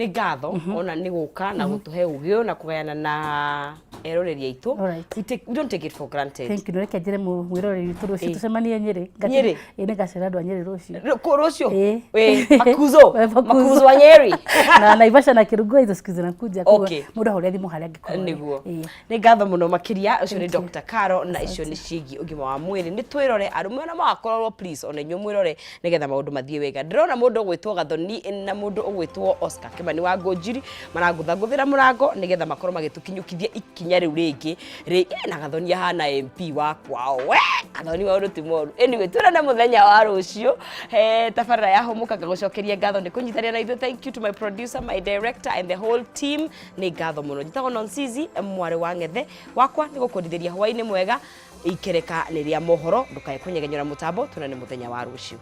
ngatho ona nĩ gũka na gũtũhe ũgĩ ũyũ na kũgayana na eroreri aitũ. We don't take it for granted. Thank you. Reke njĩre mwĩroreri witũ rũciũ tũcemanie Nyĩrĩ. Nyĩrĩ? Ĩĩ, nĩngacera andũ a Nyĩrĩ rũciũ. Rũciũ? Ĩĩ. Ĩ, makuzo. Makuzo. Makuzo wa Nyeri. Na Naivasha na Kĩrungua, hizo siku zinakuja. Koguo mũndũ ahũre thimũ harĩa angĩkorwo arĩ. Nĩguo. Ĩĩ. Nĩ ngatho mũno makĩria. Ũcio nĩ Dr. Caro, na icio nĩ ciĩgiĩ ũgima wa mwĩrĩ. Nĩ twĩrore arũme ona magakorwo, please, ona inyuĩ mwĩrore nĩgetha maũndũ mathiĩ wega. Ndĩrona mũndũ ũgwĩtwo Gathoni na mũndũ ũgwĩtwo Oscar Kimani wa Ngũnjiri marangũthangũthĩra mũrango nĩgetha makorwo magĩtũkinyũkithia ikinya rĩu rĩngĩ rĩ na Gathoni ahana MP wa kwao. We Gathoni, maũndũ ti moru. Anyway, twĩrane mũthenya wa rũciũ he tabarĩra ya Hũmũka. Ngagũcokeria ngatho nĩ kũnyitanĩra na ithuĩ. Thank you to my producer, my director and the whole team. Nĩ ngatho mũno. Njĩtagwo Nonsizi mwarĩ wa Ng'ethe, wakwa nĩ gũkũndithĩria hwaĩ-inĩ mwega. Ikereka nĩ rĩa mohoro, ndũkae kũnyegenyora mũtambo. Tuonane mũthenya wa rũciũ.